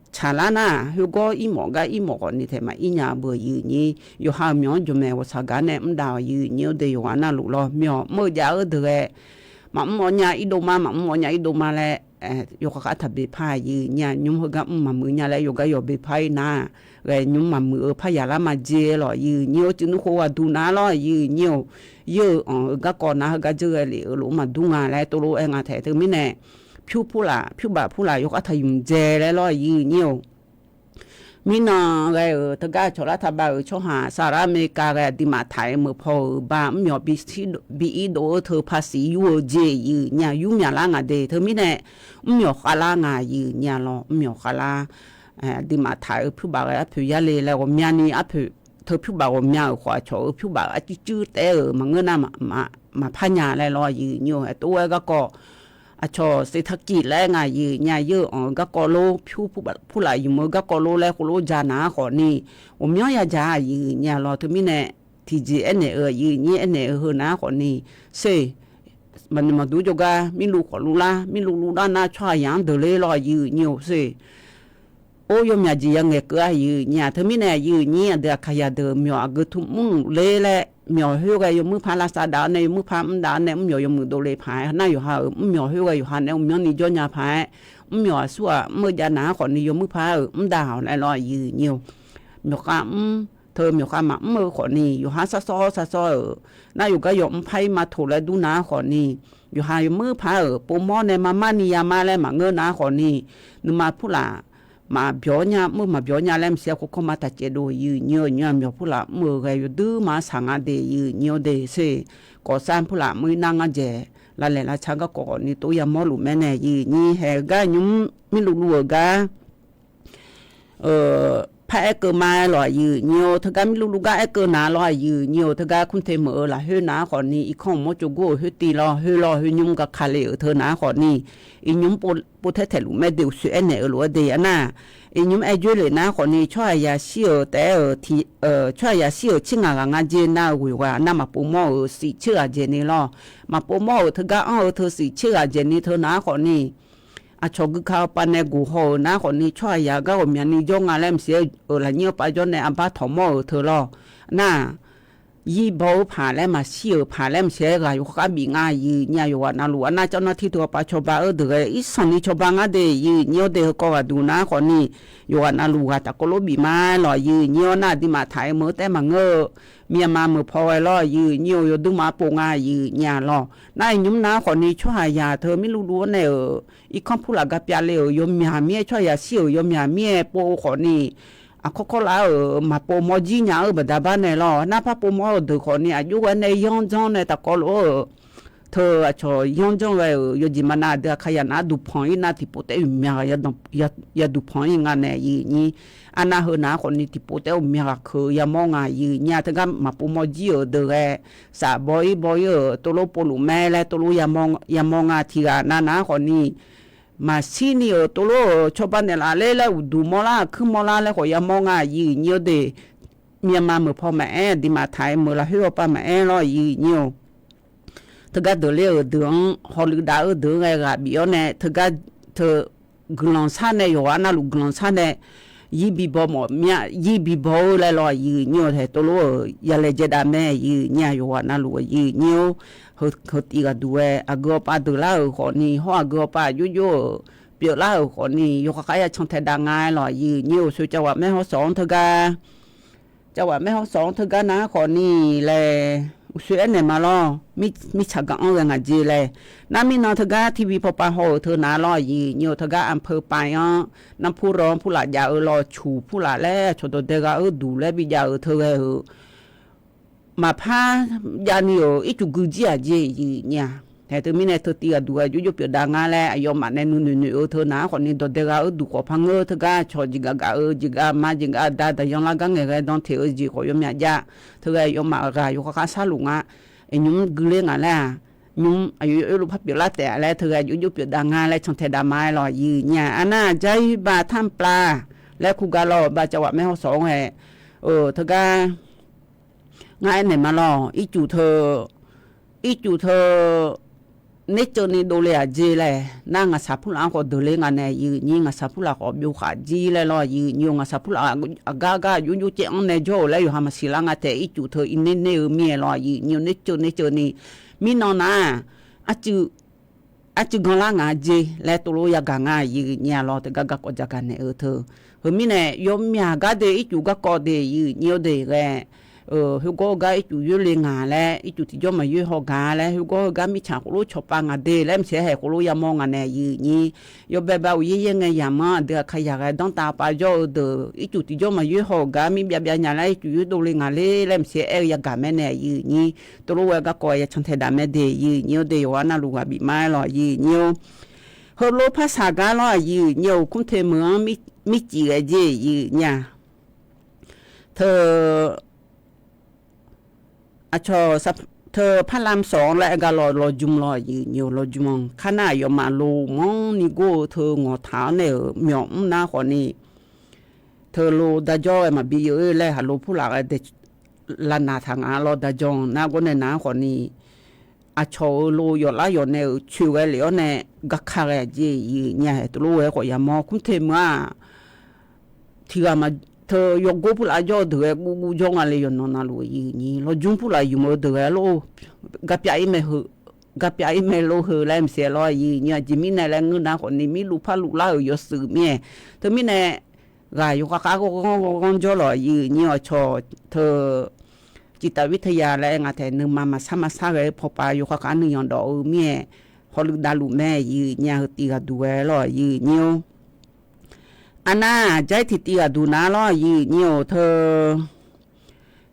tsaqlar nar, khoergawr irmawf gar irmawf khawfni tae maqir nya-eu beu, aqyuif nyir. Yawqha-euq myawq-anr jawqmaeq ghawqshaq gaq nae mr dav-awq, aqyuif nyir-or. Deuq yawqghaq navluf lawr, myawf mr-eu jav-eu deuq ghae, maqmr-awr nya irdov ma, maqmr-awr nya irdov ma laer, yawkhav khav taq beqpar, aqyuif nyir-aq. Nymr heugar mr maqmuiq nya laer yawqgar yawq beqpar-ir nar, ghae nymr maqmuiq-eu parya lar maqjeq lawr, aqyuif nyir-or. Cuiv nuikhof ghaqduq nav lawr, aqyuif nyir-or. Yeur-eu anq-eu garkawv nar heugar dzeur ghae lef-eu lof-anr maqdur nga laer tov lof-aer nga tae. Teumirnae pyur purlaf, pyur baf purlaf yawkhav taq ymq dzae laer lawr, aqyuif nyir-or. Mirnan ghae-euq teugar cawqlar taqbav-euq tsawrhaq, Saqlaq Aqmeqkaq ghae aqduimaf taq-aer meuq paw-euq ba mr myawq bi irdov-eu teu paqsiq yur-eu jeq, aqyuif nyir-aq. Yur myaqlar ngaq de. Teumirnae mr myawq khavlar nga, aqyuif nyir-aq lawr. Mr myawq khavlar, aqduimaf taq-eu pyur baf ghae arpoeq yar le laer ghawqmyani arpoeq teu pyur baf ghawqmya-euq khawf, aqcawq-euq pyur baf arcuir cuir taef-aer-euq maqngeur nar, maqpar nya laer lawr, aqyuif nyir-or. Aer tov-aer garkawv aqcawq seqtaqkiq laer nga, aqyuif nyir-aq. Yeur-eu anq-eu garkawv lor, pyur purlaf ymq-eu garkawv lor laer khoerlof-aer ja nav-ar khawfni, ghawqmyanr ya ja, aqyuif nyir-aq lawr. Teumirnae tiqjeq aernaeq-eu aqyuif nyir aernaeq-eu heu nar khawfni, sher, maqnoeq maqdur jawrgar mirluv khawf luvlar, mirluv luvlar nar tsawrhaqzaq-anr deuq ler lawr aqyuif nyir-eu sher. Or, yawmyaq jeq yangaeq keuv-a aqyuif nyir-aq. Teumirnae aqyuif nyir aqdui Aqkaqzaq deuq myawq aqgeu tmr mrluf ler laer, myawq khoerghae yawmuir par lavsav dav-awr nae, yawmuir par mr dav-awr nae, mr myawq yawmuiq dovle paq-aer nar, yawqha-euq mr myawq khoerghae yawqha naeq-aer uqmyanrni jawr nya paq-aer, mr myawq aqsur-aq mr-eu jav nar khawfni yawmuir par-euq mr dav-awq laer lawr aqyuif nyir-eu. Myawqkhav mr, teu myawqkhav maqmr-eu khawfni, yawqha sarsawr sarsawr-euq nar, yawqgar yawmr par-ir ma toq laer dur nar khawfni, yawqha yawmuir par-euq povmawr nae marmarni yamar laer maqngeur nar khawfni, nuima purlaf maqbyawq nya, mr-eu maqbyawq nya laer maqsiq-aer khawrkawr ma taqcaev dov aqyuif nyir-eu. Nymr-aq myawq purlaf mr-euq ghae yawduir ma saq nga de aqyuif nyir-eu de sher. Kawfsar purlaf mr-ir nar ngar dzaeq, lavlaeq lavtsa garkawv khawfni tov yamawr luf mae nae aqyuif nyir. Haeq-eu gar nymr mirluv luv-euq gar par aerkeuv ma-aer lawq aqyuif nyir-eu. Teugar mirluv luv gar aerkeuv nar lawr aqyuif nyir-eu. Teugar kurte meuq-eu lafkhoer nar khawfni, irkanr uqmawr tsov gor-euq khoer tiv lawr, khoer lawr khoer nymr gakale-euq teu nar khawfni, iqnymr pov taer taeq luf mae de uqshoe aernaeq-eu lof-aer de arnar, iqnymr aer dzoer lef nar khawfni, tsawrhaqzaq shir-euq taef-aer-euq, tsawrhaqzaq shir-euq tser ngaq ghaq nga jer nar-eu ghoeq ghaq nar maqpov mawr-euq shif tser ghaq dzaeq ni lawr. Maqpov mawr-euq teugar anr-eu teu shif tser ghaq dzaeq ni teu nar khawfni, aqcawq guika-eu pav nae goq haw-euq nar khawfni, tsawrhaqzaq gar ghawqmyani jawr nga laer maqsiq-aer-euq lafnyir-eu pav jawr nae arbar tawq mawr-euq teu lawr. Nar, yir baw-eu paq laer maqshir-euq paq laer maqsiq-aer ghaq yawkhav bif nga aqyuif nyir-aq. Yawqghaq navluf arnar cawv nar tir teu-awr pav cawba-eu deuq ghae irsanq ni cawba ngar de aqyuif nyir-eu de. Heukawv ghaq duq nar khawfni, yawqghaq navluf ghaq tafkawv lof bif ma-aer lawq aqyuif nyir-awr. Nar aqduimaf taq-aer meuq-eu taef maqngeur-eu, Myanmar meuq paw ghae lawr aqyuif nyir-eu, yawduir ma pov nga aqyuif nyir-aq lawq. Nar iqnymr nar khawfni, tsawrhaqzaq teu mirluv luv-awr nae-euq irkanr purlaf ga pyav le-euq yawmyaq mir-aer, tsawrhaqzaq shir-euq yawmyaq mir-aer pov-eu khawfni, aqkawr kawrlav-euq maqpov mawr jir nya-eu baqda bar nae lawr. Nar par pov mawr-euq deuq khawfni, aqjox ghae nae yanr janr nae tafkawv lof-euq teu aqcawq yanr janr ghae-euq yawjeq maqnav aqdui Aqkaqzaq nar duqpanq-ir nar tiqpov taef-aer uiqmya ghaq ya duqpanq-ir nga nae aqyuif nyir. Arnav heu nar khawfni tiqpov taef-aer uiqmya ghaq keuq yamawr nga aqyuif nyir-aq. Teugar maqpov mawr jir-euq deuq ghae, saf baw-ir baw-ir-euq tovlof povluf mae laer tovlof yamawr nga. Tiq ghaq nav nar khawfni, maqshir ni-euq tovlof-euq cawba naeqlaf ler laer uqduq mawrlar aqkuir mawrlar laer khawf yamawr nga aqyuif nyir-eu de. Myanmar meuq paw maqaer, aqduimaf taq-aer meuq lafkhoer-awr pav maqaer lawr aqyuif nyir-eu. Teugar deuq ler-euq deuq-anr hawluiv dav-eu deuq-anr ghae ghaq bif-awr nae teugar teu guiqlanq shar nae yawqghaq navluf guiqlanq shar nae, yir bibaw mawf myav yir bibaw-eu laer lawr aqyuif nyir-eu. Haeq tovlof-euq yalaejae dav mae aqyuif nyir-aq. Yawqghaq navluf aqyuif nyir-or. Heu tiv ghaq duq-aer aqgeu awqpav deuq lar-euq khawfni, hawr aqgeu awqpav aqjox jox-euq pyeuflar-euq khawfni, yawkhav khav ya cantae dav nga-aer lawq aqyuif nyir-or. Oqsoe cawaq maer hawr sawq-anr teugar Cawaq maer hawr sawq-anr teugar nar khawfni laer, uqshoe aernaeq ma lawr. Mirtsaq gaq-anr ghae ngaq jeq laer. Nar mirnan teugar TV pawpav haw-euq teu nar lawr aqyuif nyir-or. Teugar anpeu pav-anr, nanrpur rawv-anr purlaf jav-eu lawr cuq purlaf laer aqcawq dawqdae ghaq-euq duq laer bijav-euq teu ghae-euq maqpar javni-euq ircuf gui jir-aq jeq aqyuif nyir-aq. Haeq teumirnae teu tiv ghaq duq ghae jov jov pyeufdav nga laer aqyawfmaf nae nuinoeq noeq-eu teu nar khawfni dawqdae ghaq-euq duq khawf par ngeur-eu teugar cawq jeqgaf gaf-eu jeqgaf ma jeqgaf dav daqyan lar gar ngaeqghae dan teq-eu jeq khawf yawmyaq jav. Teugar aqyawfmaf ghaq yawkhav khav sharluf nga. Iqnymr gui ler ngaq laer-aq, nymr aqyawf yawoer luf par pyeuflar taef-a laer teu ghae jov jov pyeufdav nga laer cantae dav ma-aer lawq aqyuif nyir-aq. Arnar jar-ir ba tanrpla laer kur gar lawr-euq ba cawaq maer hawr sawq-anr ghae-eu teugar ngar aernaeq ma lawr. Ircuf teu, ircuf teu nerceuv ni dovle-aq jeq laer nar ngaqsaq purlaf-anr khawf deuq ler nga nae aqyuif nyir. Ngaqsaq purlaf khawf byov khaf jir laer lawr aqyuif nyir-or. Ngaqsaq purlaf aqgar gar jov jov caev-anr nae jawr-euq laer yawqha maqsiq lar nga taef. Ircuf teu irner ner-eu mir-aer lawr aqyuif nyir-or. Nerceuv nerceuv ni mirnan nar arcuiv arcuiv ganrlar ngaq jeq laer tovlof yagaq nga aqyuif nyir-aq lawr. Teugar garkawv jagaq naeq-eu teu heumirnae yawmyaq gar de ircuf garkawv de aqyuif nyir-or de ghae. Khoergawr-eu gar ircuf yoerle ngaq laer, ircuf tiqjawr maqyoer haw gaq laer, khoergawr-eu gar mirtsaq khoerlof cawqpav ngaq de laer maqsiq-aer haeq khoerlof yamawr nga nae aqyuif nyir. Yawbae bav uqyaer yaer ngae yamq-anr aqdui Aqkaqzaq ghae danrtav pav jawr-eu deuq ircuf tiqjawr maqyoer haw-euq gar mir byav byav nya laer ircuf yoer dovle ngaq ler laer maqsiq-aer aer-eu yagaq mae nae aqyuif nyir. Tovlof ghae garkawv ya cantae dav mae de aqyuif nyir-or de. Yawqghaq navluf ghaq bif ma-aer lawq aqyuif nyir-or. Heulof par saq gar lawr aqyuif nyir-or. Kurte meuq-anr mircif ghae jer aqyuif nyir-aq. Teu aqcawq teu parlam sawq-anr laer aer gar lawr lawjm lawr aqyuif nyir-or. Lawjm-anr kar nar aqyawfmaf lo manrni gor-eu teu ngawqtaq-anr nae-euq myawq mr nar khawfni teu lo darjawr ghae maqbi yeu-ir laer haqlo purlaf ghae dae lavnaq taq ngaq lawr daqjan nar gawrnae nar khawfni, aqcawq-euq lo yawflar yawf nae-euq coeq ghae lef-awr nae garka ghae aqjeq yiq nya-aer tov lof ghae khawf yamawr kur te meuq-aq, tiqghaq ma teu yawgor purlaf jawr-eu deuq ghae guvguv jawr nga le yawqnan navluf yiq nyi lawrjmr purlaf ymq-eu deuq ghae lor, garpyav ir mae heu, garpyav ir mae lor heu laer maqsiq lawr yiq nyi aqjeq mirnae laer ngeur nar khawfni mirluv parluv lar-euq yawshuif mir-aer, teumirnae ghaq yawkhav khav ghanr ghanr jawr lawq yiq nyi aqcawq teu ciftav vir teuya laer ngaq taef nuima maqsar maqsar ghae-eu pawpav yawkhav khav nuiyanq dawf-eu mir-aer, hawluiv davluf mae yiq nya heu tiv ghaq duq ghae lawr yiq nyi-or. Arnar jar-ir tiqtiv ghaq duq nar lawr yiq nyi-or teu,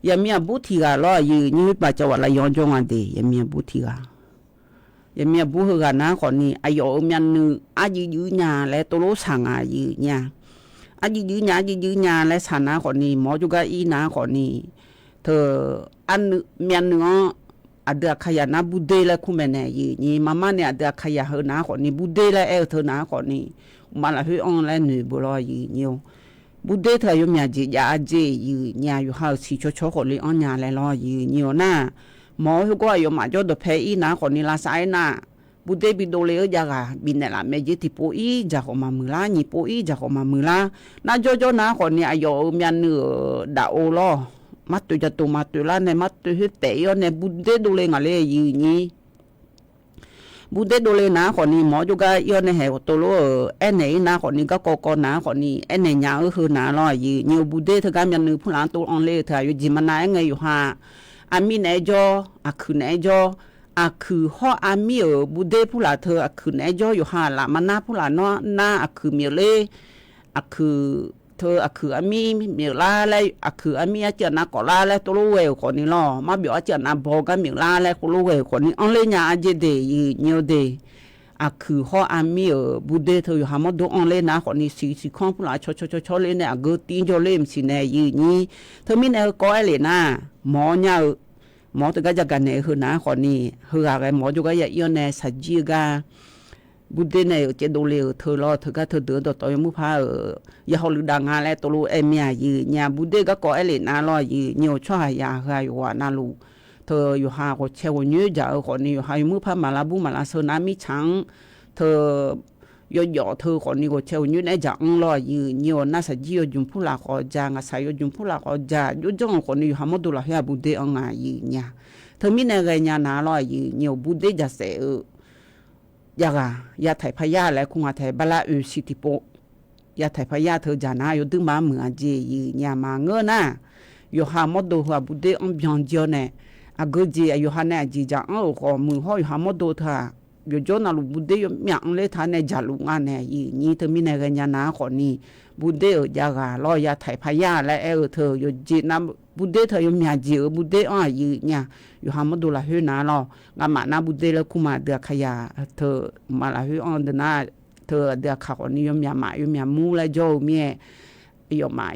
yaqmiq aqbur tiq ghaq lawr yiq nyi baqcawq waf laf yanq jawr nga de yaqmiq aqbur tiq ghaq. Yaqmiq aqbur heughaq nar khawfni aqyawf-euq myavnuiv arjuif juif nya laer tov lof saq nga yiq nya. Arjuif juif nya arjuif juif nya laer saq nar khawfni mawr jawrgar ir nar khawfni, teu, myavnuiv-anr aqdui aqkaqyaq nar burder laer kur maeqnaeq yiq nyi maqmar ni aqdui aqkaqyaq heu nar khawfni burder laer aer-eu teu nar khawfni, uqma lafkhoer anr laer noeq beu lawr yiq nyi-or. Burder teu-aq yawmyaq jeq jav-a jeq yiq nya yawqha-euq siq cawcawr khawf le anr nya laer lawr yiq nyi-or nar, mawr-awr khoergawr aqyawfmaf jawr dawqpae ir nar khawfni lavsav aer nar, burder bidov le-eu jav ghaq bifnaeq laf mae jer tiqpov ir dzaq khawf maqmuiq lar nyiq pov ir dzaq khawf maqmuiq lar. Nar jawrjawr nar khawfni aqyawf-euq myavnuiv-euq daf-o lawr, martoeq jatoeq maqtoeq lar nae martoeq khoer taef ir-awr nae burder dov le ngaq le yiq nyi. Burder dov le nar khawfni mawr jawrgar ir-awr nae haeq tov lof-euq aernaeq ir nar khawfni garkawv kawv nar khawfni aernaeq nya-eu heu nar lawr yiq nyi-or burder teugar myavnuiv purlaf-anr tov anr le-eu teu-aq yawjeq maqnav aer ngae yawqha, armir naeq-aer jawr aqkuiq naeq-aer jawr, aqkuiq hawr armir-euq burder purlaf teu aqkuiq naeq-aer jawr yawqha laf maqnar purlaf nawr nar aqkuiq myeuf ler, aqkuiq teu aqkuiq armir myeuf lar laer aqkuiq armir arcuiv aqnav kawf lar laer tov lof ghae-euq khawfni lawr marbyawf arcuiv aqnav baw gar myeuf lar laer khov lof ghae-euq khawfni anr ler nya-a jeq de yiq nyi-or de. Aqkuiq hawr armir-euq burder teu yawqha mawrdo anr ler nar khawfni siq siq kanr purlaf cawcawr cawcawr ler nae aqgeu tiv jawr ler maqsiq nae yiq nyi. Teumirnae heukawv aer lef nar, mawr nya-eu mawr teugar jagaq naeq-eu heu nar khawfni, heughaq ghae mawr jawrgar ya ir-awr nae shaqjir-eu gar burder nae-euq caevdov le-euq teu lawr teugar teudeuq-anr dawqtawv yawmuir par-euq ya hawluiv dav nga laer tov lof aer mir-a yiq nya burder garkawv aer lef nar lawr yiq nyi-or tsawrhaq yaq heu-aq yawqghaq navluf teu yawqha ghawqcae ghawqnyoer dzaq-eu khawfni yawqha yawmuir par maqlar bur maqlar sheu nar mirtsaq-anr teu yawjawf teu khawfni ghawqcae ghawqnyoer naeq-aer dzaq anr lawr yiq nyi-or nar shaqjir yawjmq purlaf khawf dzaq ngaqshaq yawjmq purlaf khawf dzaq jawrjanr-euq khawfni yawqha mawrdo lafkhoer-aq burder anr nga yiq nya. Teumirnae ghaenya nar lawr yiq nyi-or burder dzaqsaef-eu jav ghaq ya taiq par yar laer kur nga tae barlar oe siq tiqpov ya taiq par yar teu dzaq nar yawduir ma muiq-a jeq yiq nya maqngeur nar, yawqha mawrdo heu-aq burder anr byan jir-awr nae aqgeu jeq yawqha nae aqjeq dzaq anr-euq khawf muiq hawr yawqha mawrdo teu-aq yawqjawr navluf burder yawmyav anr ler taq nae dzaqluf nga nae yiq nyi teumirnae ghaenya nar khawfni burder-euq jav ghaq lawr ya taiq par yar laer aer-eu teu yawqjeq nav burder teu yawmyaq jeq-euq burder anr-aq yiq nya. Yawqha mawrdo lafkhoer nar lawr ngamaf nar burder laer kur ma aqdui aqkaqyaq teu ma lafkhoer anr deuq nar teu aqdui aqkaq khawfni yawmyaq maf yawmyaq mur laer jawr-eu mir-aer, aqyawfmaf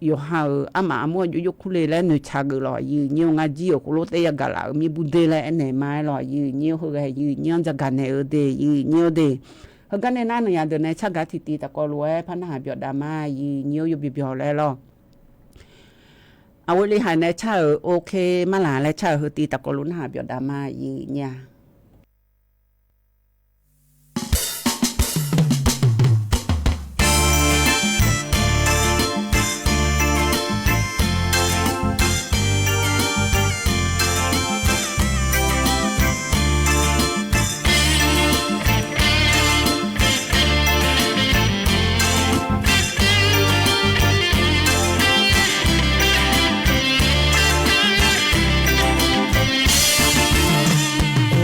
yawqha-euq armaf armur aqjox jox kur le laer noeqtsaq geuf lawq yiq nyi-or ngar jir-euq khoerlof taef yagaq laf-euq mir burder laer aernaeq ma-aer lawq yiq nyi-or heughae yiq nyi-anr jagaq naeq-eu de yiq nyi-or de. Heugar nae nar naqyaq deuq nae tsargaq tiqtiv taf kawv lof-aer par narhaq byawf dav ma yiq nyi-or yawbyawq byawq laer lawr. Aqghoe li haiq nae car-euq ok marlaq laer car-euq heu tiv taf kawv lof narhaq byawf dav ma yiq nya.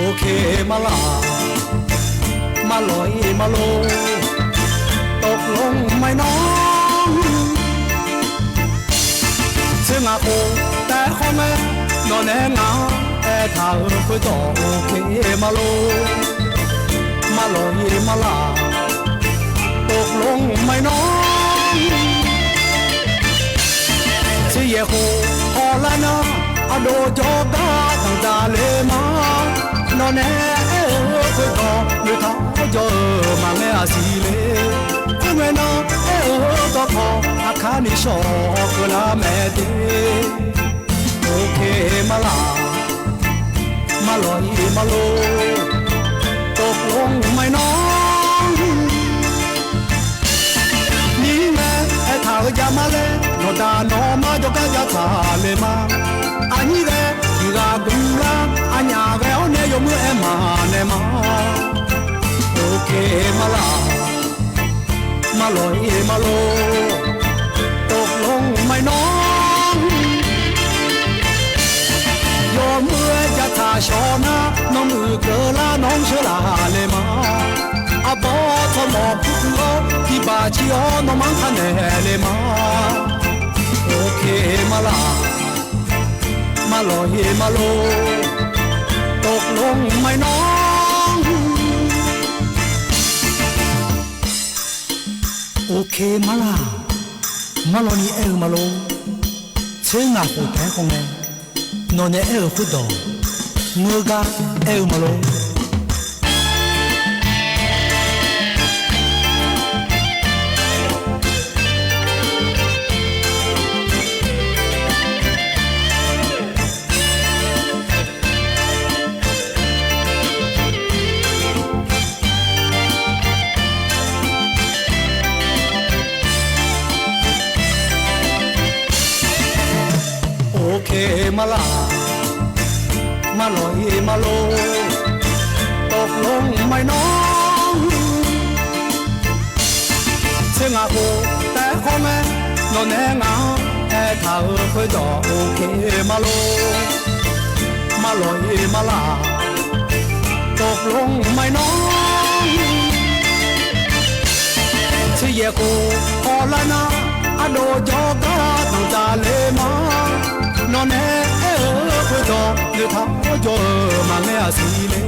Ok marlaq, marlawq-ir marlor, ตกลงไหมน้อง Tser ngaq khof taef khawf mae, nawq nae ngaq-anr aertaq-euq khoerdawq ok marlor, marlawq-ir marlaq, ตกลงไหมน้อง Tser yaeq khof hawlar nar, aqdov jawrgar danqdzaq le ma. Nawq nae aer-eu khoerdawq noeqtaq jawr-eu maqngae aqsiq le. Khoerngae nan aer-eu dawqkawq aqkar ni shawq keuvlar mae de. โอเค มาล่ะ มาหล่อ อี มาโล ตกลงไหมน้อง Miqyaer aertaq-euq jav ma laer, nawqdaq nawqma jawrgar jav taq le ma. Aqnyir ghae tiq ghaq gmq lar, aqnyaf ghae-awr nae yawmuiq aer ma nae ma. โอเค มาล่ะ มาหล่อ อี มาโล ตกลงไหมน้อง Yawmuiq aer jav taq shawq nar, nawmuiq keuvlar nawr sheuq laf le ma. Arbawr tsawrmawq kurkuv-awr, tiqbaq cir-awr nawmaf-anr kar naeq le ma. โอเค มาล่ะ มาหล่อ อี มาโล ตกลงไหมน้อง โอเค มาล่ะ มาหล่อ ni aer-eu ma lor. Tser ngaq khof taef-aer khawf ngae, nawq nae aer-euq khoerdawq ngeur gar aer-eu ma lor. โอเค มาล่ะ มาหล่อ อี มาโล ตกลงไหมน้อง Tser ngaq khof taef-aer khawf ngae, nawq nae ngaq-anr aertaq-euq khoerdawq โอเค มาล่ะ มาหล่อ อี มาล่ะ ตกลงไหมน้อง Tser yaeq khof khawf lar nar, ardov jawrgar danqdzaq le ma. Nawq nae aer-eu khoerdawq noeqtaq-awr jawr-eu maqngeur-aq siq le.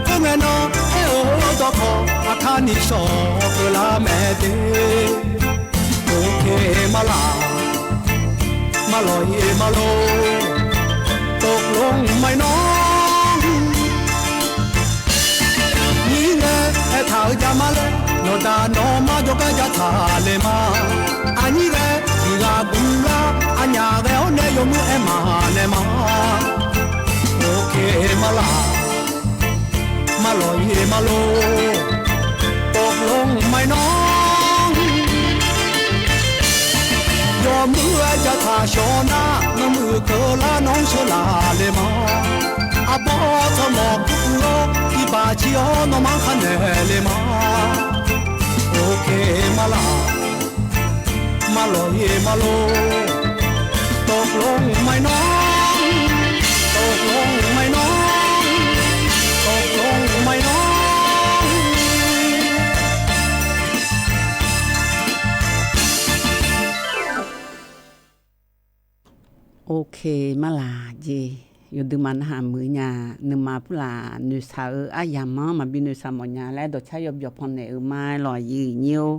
Khoerngae nawr aer-eu dawqkawq aqkar ni shawq keuvlar mae de. โอเค มาล่ะ มาหล่อ อี มาโล ตกลงไหมน้อง Miqyaer aertaq-euq jav ma laer, nawqdaq nawqma jawrgar jav taq le ma. Aqnyir ghae tiq ghaq gmq lar, aqnyaf ghae-awr nae yawmuiq aer ma nae ma. โอเค มาล่ะ มาหล่อ อี มาโล ตกลงไหมน้อง Yawmuiq aer jav taq shawq nar, nawmuiq keuvlar nawr sheuq laf le ma. Arbawr tsawrmawq kurkuv-awr, tiqbaq cir-awr nawmaf-anr kar naeq le ma. โอเค มาล่ะ มาหล่อ อี มาโล ตกลงไหมน้อง ตกลงไหมน้อง ตกลงไหมน้อง โอเค มาล่ะ jeq. Yawduimaf narhaq muiq nya. Nuima purlaf noeqshaq-eu aryamq-anr maqbi noeqshaq mawfnya laer dawqcar yawbyawq pannaeq-eu ma aer lawq, aqyuif aqnyir-or.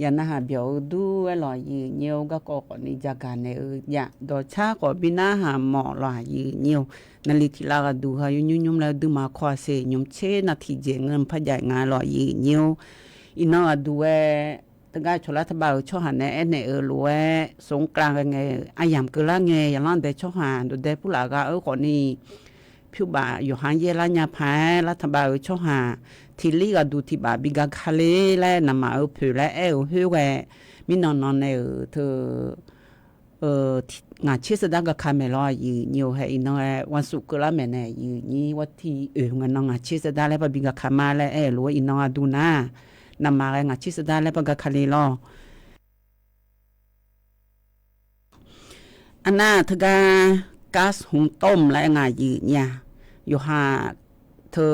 Yaq narhaq byawq-eu dur aer lawq, aqyuif aqnyir-or. Garkawv khawfni jagaq naeq-eu yaf dawqcar khawf bi narhaq mawf lawq, aqyuif aqnyir-or. Naqli tiq lav ghaqduq heu yawnymr nymr laer duimaf kawv-a se nymq tser nav tiqjeq ngeur par jav nga lawq, aqyuif aqnyir-or. Iqnan ghaqduq-aer teugar cawqlar taqbav-euq tsawrhaq nae aernaeq-euq lof-aer, สงกรานต์ ghae ngae-euq aryamq keuvlar ngae, yaqlanr dae tsawrhaq dawqdae purlaf gha-eu khawfni, pyurbaf yawqha-anr yaerlar nya paq-aer lar taqbav-euq tsawrhaq tiqlir ghaqduq tiqbaf bi gaka le laer naqmaq-euq poeq laer aer-euq khoerghae, mirnan nan nae-euq teu ngaq tser sardar gaka maeq lawr, aqyuif aqnyir-or. Hae iqnan-aer วันศุกร์ keuvlar maeqnaeq, aqyuif aqnyir. วันที่ oeq ngae nan ngaq tser sardar laer par bi gaka ma laer aer-euq lof-aer, iqnan ghaqduq nar naqmaq ghae ngaq tser sardar laer par gaka le lawr. Arnar teugar เก้าศูนย์ต้น laer ngaq aqyuif aqnyir-a. Yawqha teu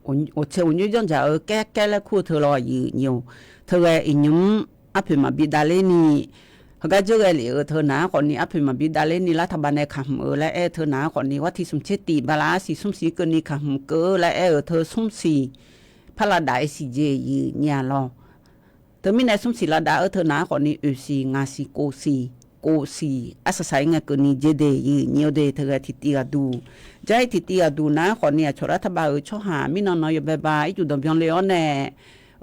โอเค uqnymr janrdzaq-eu kaer kaer laer kur-eu teu lawr, aqyuif aqnyir-or. Teughae iqnymr arpoeq maqbi davler ni, heugar dzeur ghae lef-euq teu naq-anr khawfni arpoeq maqbi davler ni lar taqbav nae kaq hmq-eu laer aer-eu teu naq-anr khawfni, วันที่ smq tser tiq bala arsiq smr siq keuvni kaq hmq keuv-eu laer aer-euq teu smr siq par lavdaf-eu siqjeq aqyuif aqnyir-a lawr. Teumirnae smr siq lavdaf-eu teu naq-anr khawfni oeq siq ngaq siq kof siq, kof siq arsaq saq-ir ngae keuvni jeq de, aqyuif aqnyir-or de. Teughae tiqtiv ghaqduq, jar-ir tiqtiv ghaqduq nar khawfni aqcawq lar taqbav-euq tsawrhaq mirnan nan yawbae ba ircuf danqbyan le-awr nae,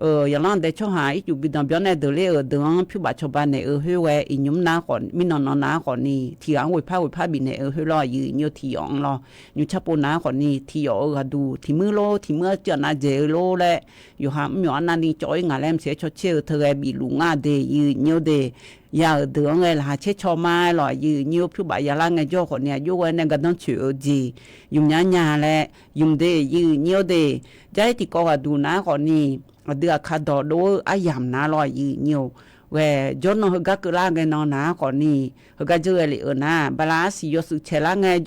Yaqlanr dae tsawrhaq ircuf bi danqbyanr nae deuq ler-euq deuq-anr pyur baf cawba naeq-eu khoer ghae, iqnymr nar khawf, mirnan nan nar khawf ni, tiq ghaq-anr ghoeqpar ghoeqpar bifnaeq-eu khoer lawr-aq, aqyuif nyir-eu tiq yawf-anr lawr, nymr carpov nar khawf ni, tiq yawf-euq ghaqduq tiq muir lor, tiq muir arcuiv aqnav dzaeq-eu lor laer, yawqha mr yawq arnavni cawv-ir ngaq laer maqsiq-aer cawcaer-eu teu ghae bif luf ngar de, aqyuif nyir-eu de. Ya-euq deuq-anr ghae laqkhaq caer caw ma-aer lawr, aqyuif nyir-eu pyur baf ya lar ngaejawr khawf ni, aqjox ghae nae gardanr coeq-eu jeq ymq nya nya laer ymq de, aqyuif nyir-eu de. Jar-ir tiqkawv ghaqduq nar khawf ni, aqdui aqkar dawq dov-eu aryamq nar lawr, aqyuif nyir-eu ghae jawrnan heugar keuvlar ngae nan nar khawf ni, heugar dzeur ghae lef-euq nar, bala arsiq yawshuif caeq lar ngae,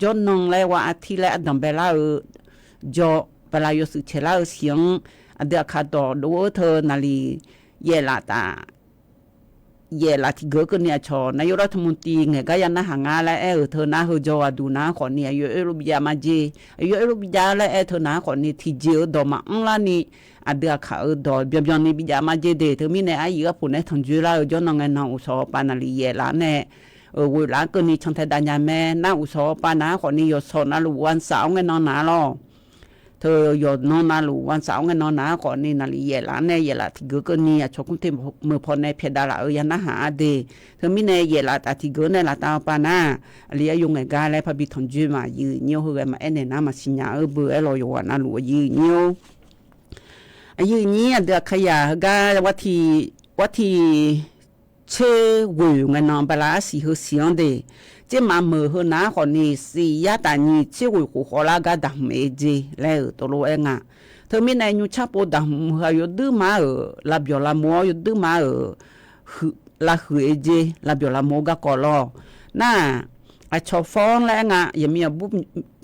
jawrnan laer wa artir laer ardanq bae lar-eu jawr, bala yawshuif caeq lar-eu siq-anr, aqdui aqkar dawq dov-eu teu naqliq yaef laf taf yaef laf tiqgeuf keuvni aqcawq nar yawr lar tmr tiv ngaeq gar ya narhaq nga laer aer-euq teu nar, heu jawr ghaqduq nar khawf ni, aqyawf oerlof bijav ma jer, aqyawf oerlof bijav laer aer teu nar khawf ni, tiqjeq-eu dawq maqanr larni, aqdui aqkar-euq dawq byanbyan ni bijav ma jer de. Teumirnae aryuif arpoq nae tanqjoe lar-eu jawrnan ngae nan, uqshawq pav naqliq yaef laf nae ghoeq laf keuvni cantae dav nya mae. Nar uqshawq pav nar khawf ni, yawqshawq navluf วันเสาร์-anr ngae nan nar lawr, teu yawqnan navluf วันเสาร์-anr ngae nan nar khawf ni, naqliq yaef laf nae yaef laf tiqgeuf keuvni aqcawq kmr te meuq paw nae pyaeqdav laf-eu ya narhaq ar de. Teumirnae yaef laf taf tiqgeuf nae laf taf-eu pav nar, aqli ar yo ngaeq gar laer parbi tanqjoe ma, aqyuif nyir-eu heu ghae maqaer naeq nar maqsiq nya-eu beu aer lawr, yawqghaq navluf aqyuif nyir-eu aqyuif nyir aqdui aqkar yaq heugar, warti tser ghoeq ngae nan bala arsiq heu siq-anr de, tser maqmeuq heu nar khawf ni, siq yar taf nyiq tser ghoeq khof khawf lar gar daqhmq-e jer laer-euq tov lof-aer nga. Teumirnae nymr carpov daqhmq heu-aq yawduir ma-euq lavbyawq lavmur-awr yawduir ma-euq lavhuiq-e jer lavbyawq lavmur-eu garkawv lawr. Nar-aq, aqcawq fawr-anr laer aer nga, yaqmiq aqbur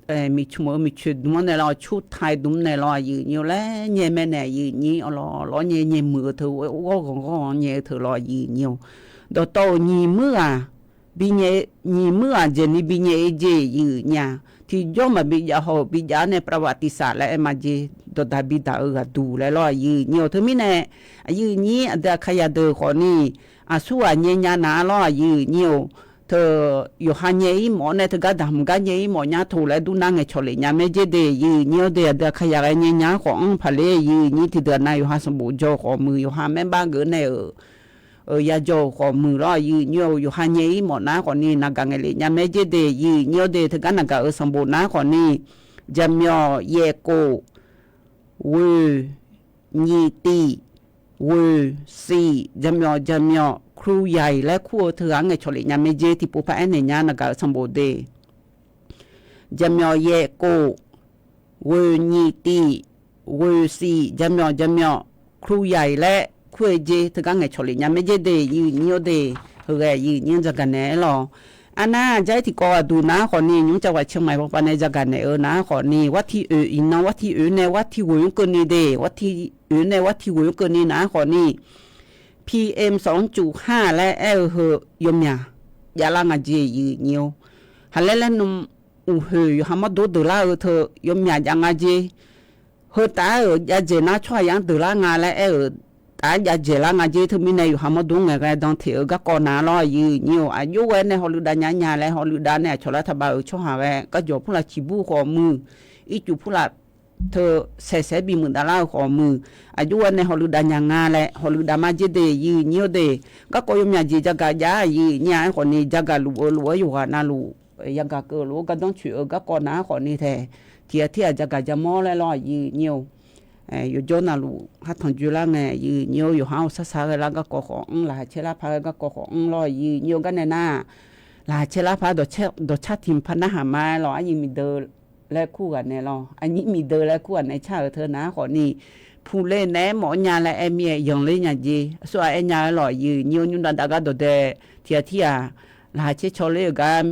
miqcmq-eu miqcoeq dmq-anr naeq lawr, cur ta-eu dmq naeq lawr, aqyuif nyir-eu laer nyae mae nae, aqyuif nyir-awr lawr lawr nyae nyae muiq-eu teu, ghawr ghanq ghawr ghanq nyae-eu teu lawr, aqyuif nyir-eu dawqtawv-euq nyiq muir ghaq bi nyae, nyiq muir ghaq dzaeqni bi nyae-e jer, aqyuif nyir-aq tiqjawr maqbi jav haw-euq bi jav-awr nae ประวัติศาสตร์ laer aer ma jer, dawqdaq bi daq-eu ghaqduq laer lawr, aqyuif nyir-eu teumirnae, aqyuif nyir aqdui aqkar yaq deuq khawf ni, aqsurghaq nyae nya nar lawr, aqyuif nyir-eu teu yawqha nyae-ir mawf-awr nae teugar daqhmq gar nyae-ir mawf nya toq laer dur nar ngaeqcawq lef nya mae jer de, aqyuif nyir-awr de. Aqdui aqkar yaq ghae nyae nya-anr khawf anr paq ler, aqyuif nyir tiqdeuq nav yawqha sanqbof jawr-eu khawf muiq, yawqha maerbar geuf nae-euq yajawr-euq khawf muiq lawr, aqyuif nyir-eu yawqha nyae-ir mawf nar khawf ni, naqgaq ngaeq lef nya mae jer de, aqyuif nyir-awr de. Teugar naqgaq-euq sanqbof nar khawf ni, jaqmyawf yaef kof, ghoeq nyiq tif, ghoeq siq, jaqmyawf jaqmyawf ครูใหญ่ laer kur-eu teughaq-anr ngaeqcawq lef nya mae jer, tiqpov par aer naeq nya naqgaq-euq sanqbof de. Jaqmyawf yaef kof, ghoeq nyiq tif, ghoeq siq, jaqmyawf jaqmyawf ครูใหญ่ laer kur-eu jer, teugar ngaeqcawq lef nya mae jer de, aqyuif nyir-awr de. Heu ghae aqyuif nyir-anr jagaq naeq-aer lawr. Arnar jar-ir tiqkawv ghaqduq nar khawf ni, nymr cavghaq เชียงใหม่ bawpav nae jagaq naeq-eu nar khawf ni, warti oeq iqnan warti oeq nae warti ghoeq-anr keuvni de, warti oeq nae warti ghoeq-anr keuvni nar khawf ni, PM สองจุดห้า laer aer-eu heu yawmyaq javlar nga jer, aqyuif nyir-or. Haqlaer laer nm uqhoeq yawqha mawrdo deuq lar-eu teu yawmyaq jav nga jer. Heu taf-aer-euq jav dzaeq nar tsawrhaqzaq-anr deuq lar nga laer aer-euq taf-aer jav dzaeq lar nga jer. Teumirnae yawqha mawrdo ngaeq ghae dan teq-eu garkawv nar lawr, aqyuif nyir-or. Aqjox ghae nae hawluiv dav nya nya laer hawluiv dav nae aqcawq lar taqbav-euq tsawrhaq ghae garjawq purlaf ciqbur khawf muiq, ircuf purlaf teu saeqsaeq bimuiq dav lar-eu khawf muiq, aqjox ghae nae hawluiv dav nya nga laer hawluiv dav ma jer de, aqyuif nyir-or de. Garkawv yawmyaq jeq jagaq jav-ar, aqyuif nyir-a. Aerkhawf ni jagaq luf-eu lof-aer yawqghaq navluf yagaq keuv-eu lof-aer gardanr coeq-eu garkawv nar khawf ni tae, tiq ghaq tir ghaq jagaq jamawr laer lawr, aqyuif nyir-or. Yawjawr navluf har tanq joe lar ngae, aqyuif nyir-or. Yawqha-anr sar sar ghae lar garkawv khawf mr, laqkhaq caer lar par ghae garkawv khawf mr lawr, aqyuif nyir-or. Gar nae nar, laqkhaq caer lar par dawqcar tiq par narhaq ma-aer lawr, arnyir miqdeuq laer kur ghaq nae lawr, arnyir miqdeuq laer kur ghaq nae car-euq teu nar khawf ni, puqle naeq-aer mawf-awr nya laer aer mir-aer yanqler nya jer. Aqsur-aq aer nya-aer lawr, aqyuif nyir-or. Nymr dav dav gar dawqdae tiq ghaq tir ghaq laqkhaq caer caw ler-euq gar,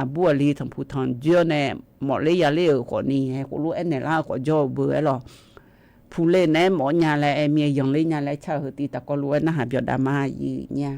aqbur aqli tanqpuq tanq joe-awr nae mawfler yaler-euq khawf ni, haeq khof lof-aer naeq lar-eu khawf jawr-eu beu-aer lawr, puqle naeq-aer mawf-awr nya laer aer mir-aer yanqler nya laer car-eu heu tiv taqkawv lof-aer narhaq byawq dav ma, aqyuif nyir-a.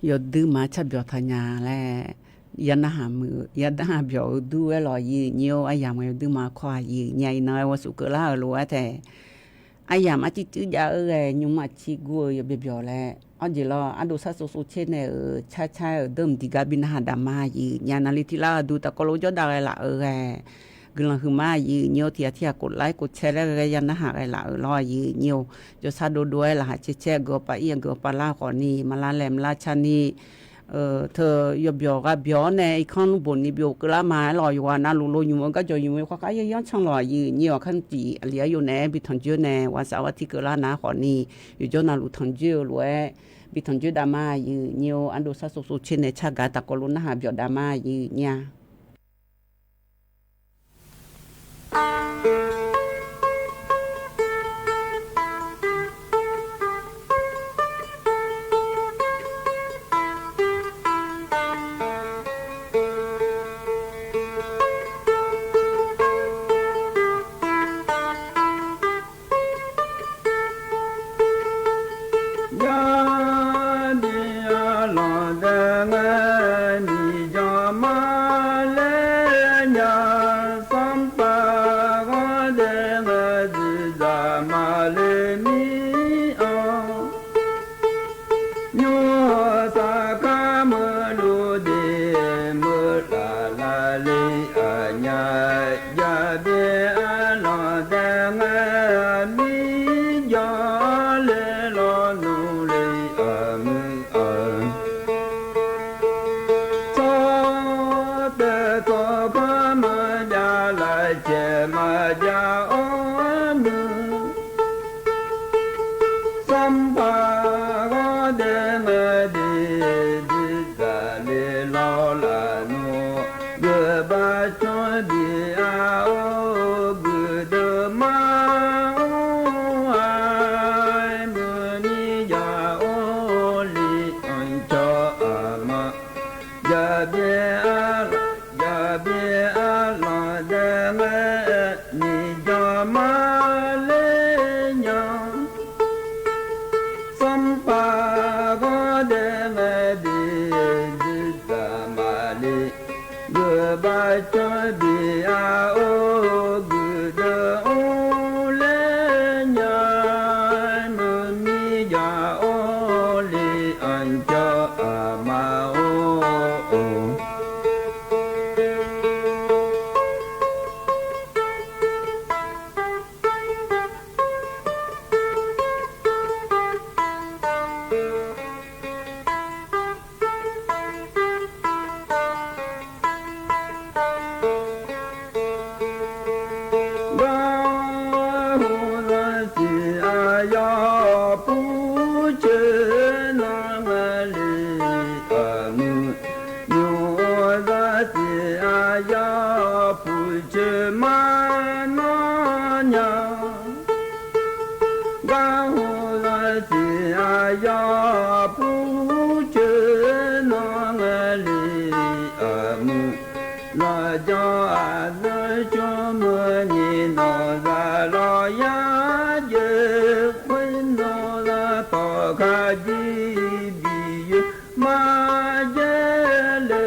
yawduima carbyawq taqnya laer, ya narhaq muiq-eu, ya narhaq byawq-eu dur-aer lawq, aqyuif aqnyir-or. Aryamq-eu yawduima kawv-aq, aqyuif aqnyir-a, iqnan-aer ghovshuif keuvlar-euq lof-aer taef. Aryamq arcuiv cuiv jav-eu ghae, nymr aqcir gur-eu yawbyawq byawq laer, arjeq lawr, ardov sar sov sov caer nae-euq car car-aer-euq deuq mqdiq gar bi narhaq daqma, aqyuif aqnyir-a. Navluf tiqlar-eu duq taqkawv lof jawr dav ghae laf-euq ghae, guiqlanq huiqma, aqyuif aqnyir-or. Tiq ghaq tiq ghaq khof laer khof caer laer ghae ghae ya narhaq ghae laf-euq lawr, aqyuif aqnyir-or. Jawrshar dovdov-aer laqkhaq caer caer-aer, guiqlanq pav ir-a, guiqlanq pav lar khawfni, maqlar laeq maqlar carni, teu yawbyawq gha byawq-awr nae irkanr lmrboq ni byov keuvlar ma-aer lawq. Yawqghaq navluf lo nymq-eu garjawq nymq-eu khawf khav yaer yanr can lawq, aqyuif aqnyir-or. Kharnvcif aqli-aer yawf naeq-aer bi tanqjoer nae, waqsaf waqtir keuvlar nar khawfni, yawqjawr navluf tanqjoer-eu lof-aer bi tanqjoer daqma, aqyuif aqnyir-or. Ardov sar sov sov caer nae car gaq taqkawv lof narhaq byawq daqma, aqyuif aqnyir-a. Jaqbi-a lanq dae ngae, miqjawq ma ler nya, sanrpav ghanr dae ngae, dzuiqdzaq ma le mir-anr. Nymr-euq saqkar meuq luf de, meuq laf laf le-euq nya, jaqbi-a lanq dae ngae, miqjawq le lawnmr le-euq muiq-eu, tsawrtaev tsawrkhanr maqjav, lafcaev maqjav-awr muiq. Sanrpav ghanr dae ngae, dzuiqdzaq le lawnmr laf nmr, geufbav canr bi-a-or, guiqdeuq mar-or-a, muiq ni jav-or le-anr cawq-aq ma. Jaqbi-a, jaqbi-a lanq dae ngae, miqjawq ma ler nya, sanrpav ghanr dae ngae, dzuiqdzaq ma le, geufbav canr bi-a-or, guiqdeuq mr ler nya, muiq ni jav-or le-anr cawq-aq ma-or. Garhu zanrsiq aqyawf purcoer nan le-euq muiq, nymq-or zanrsiq aqyawf purcoer mar nan nya. Garhu zanrsiq aqyawf purcoer nan le-euq muiq, lafjawr aqzanr cmr muiq ni nawq zaq lawq yar jeq khoer nan za tawq kar jir bi yoe mar jaer le,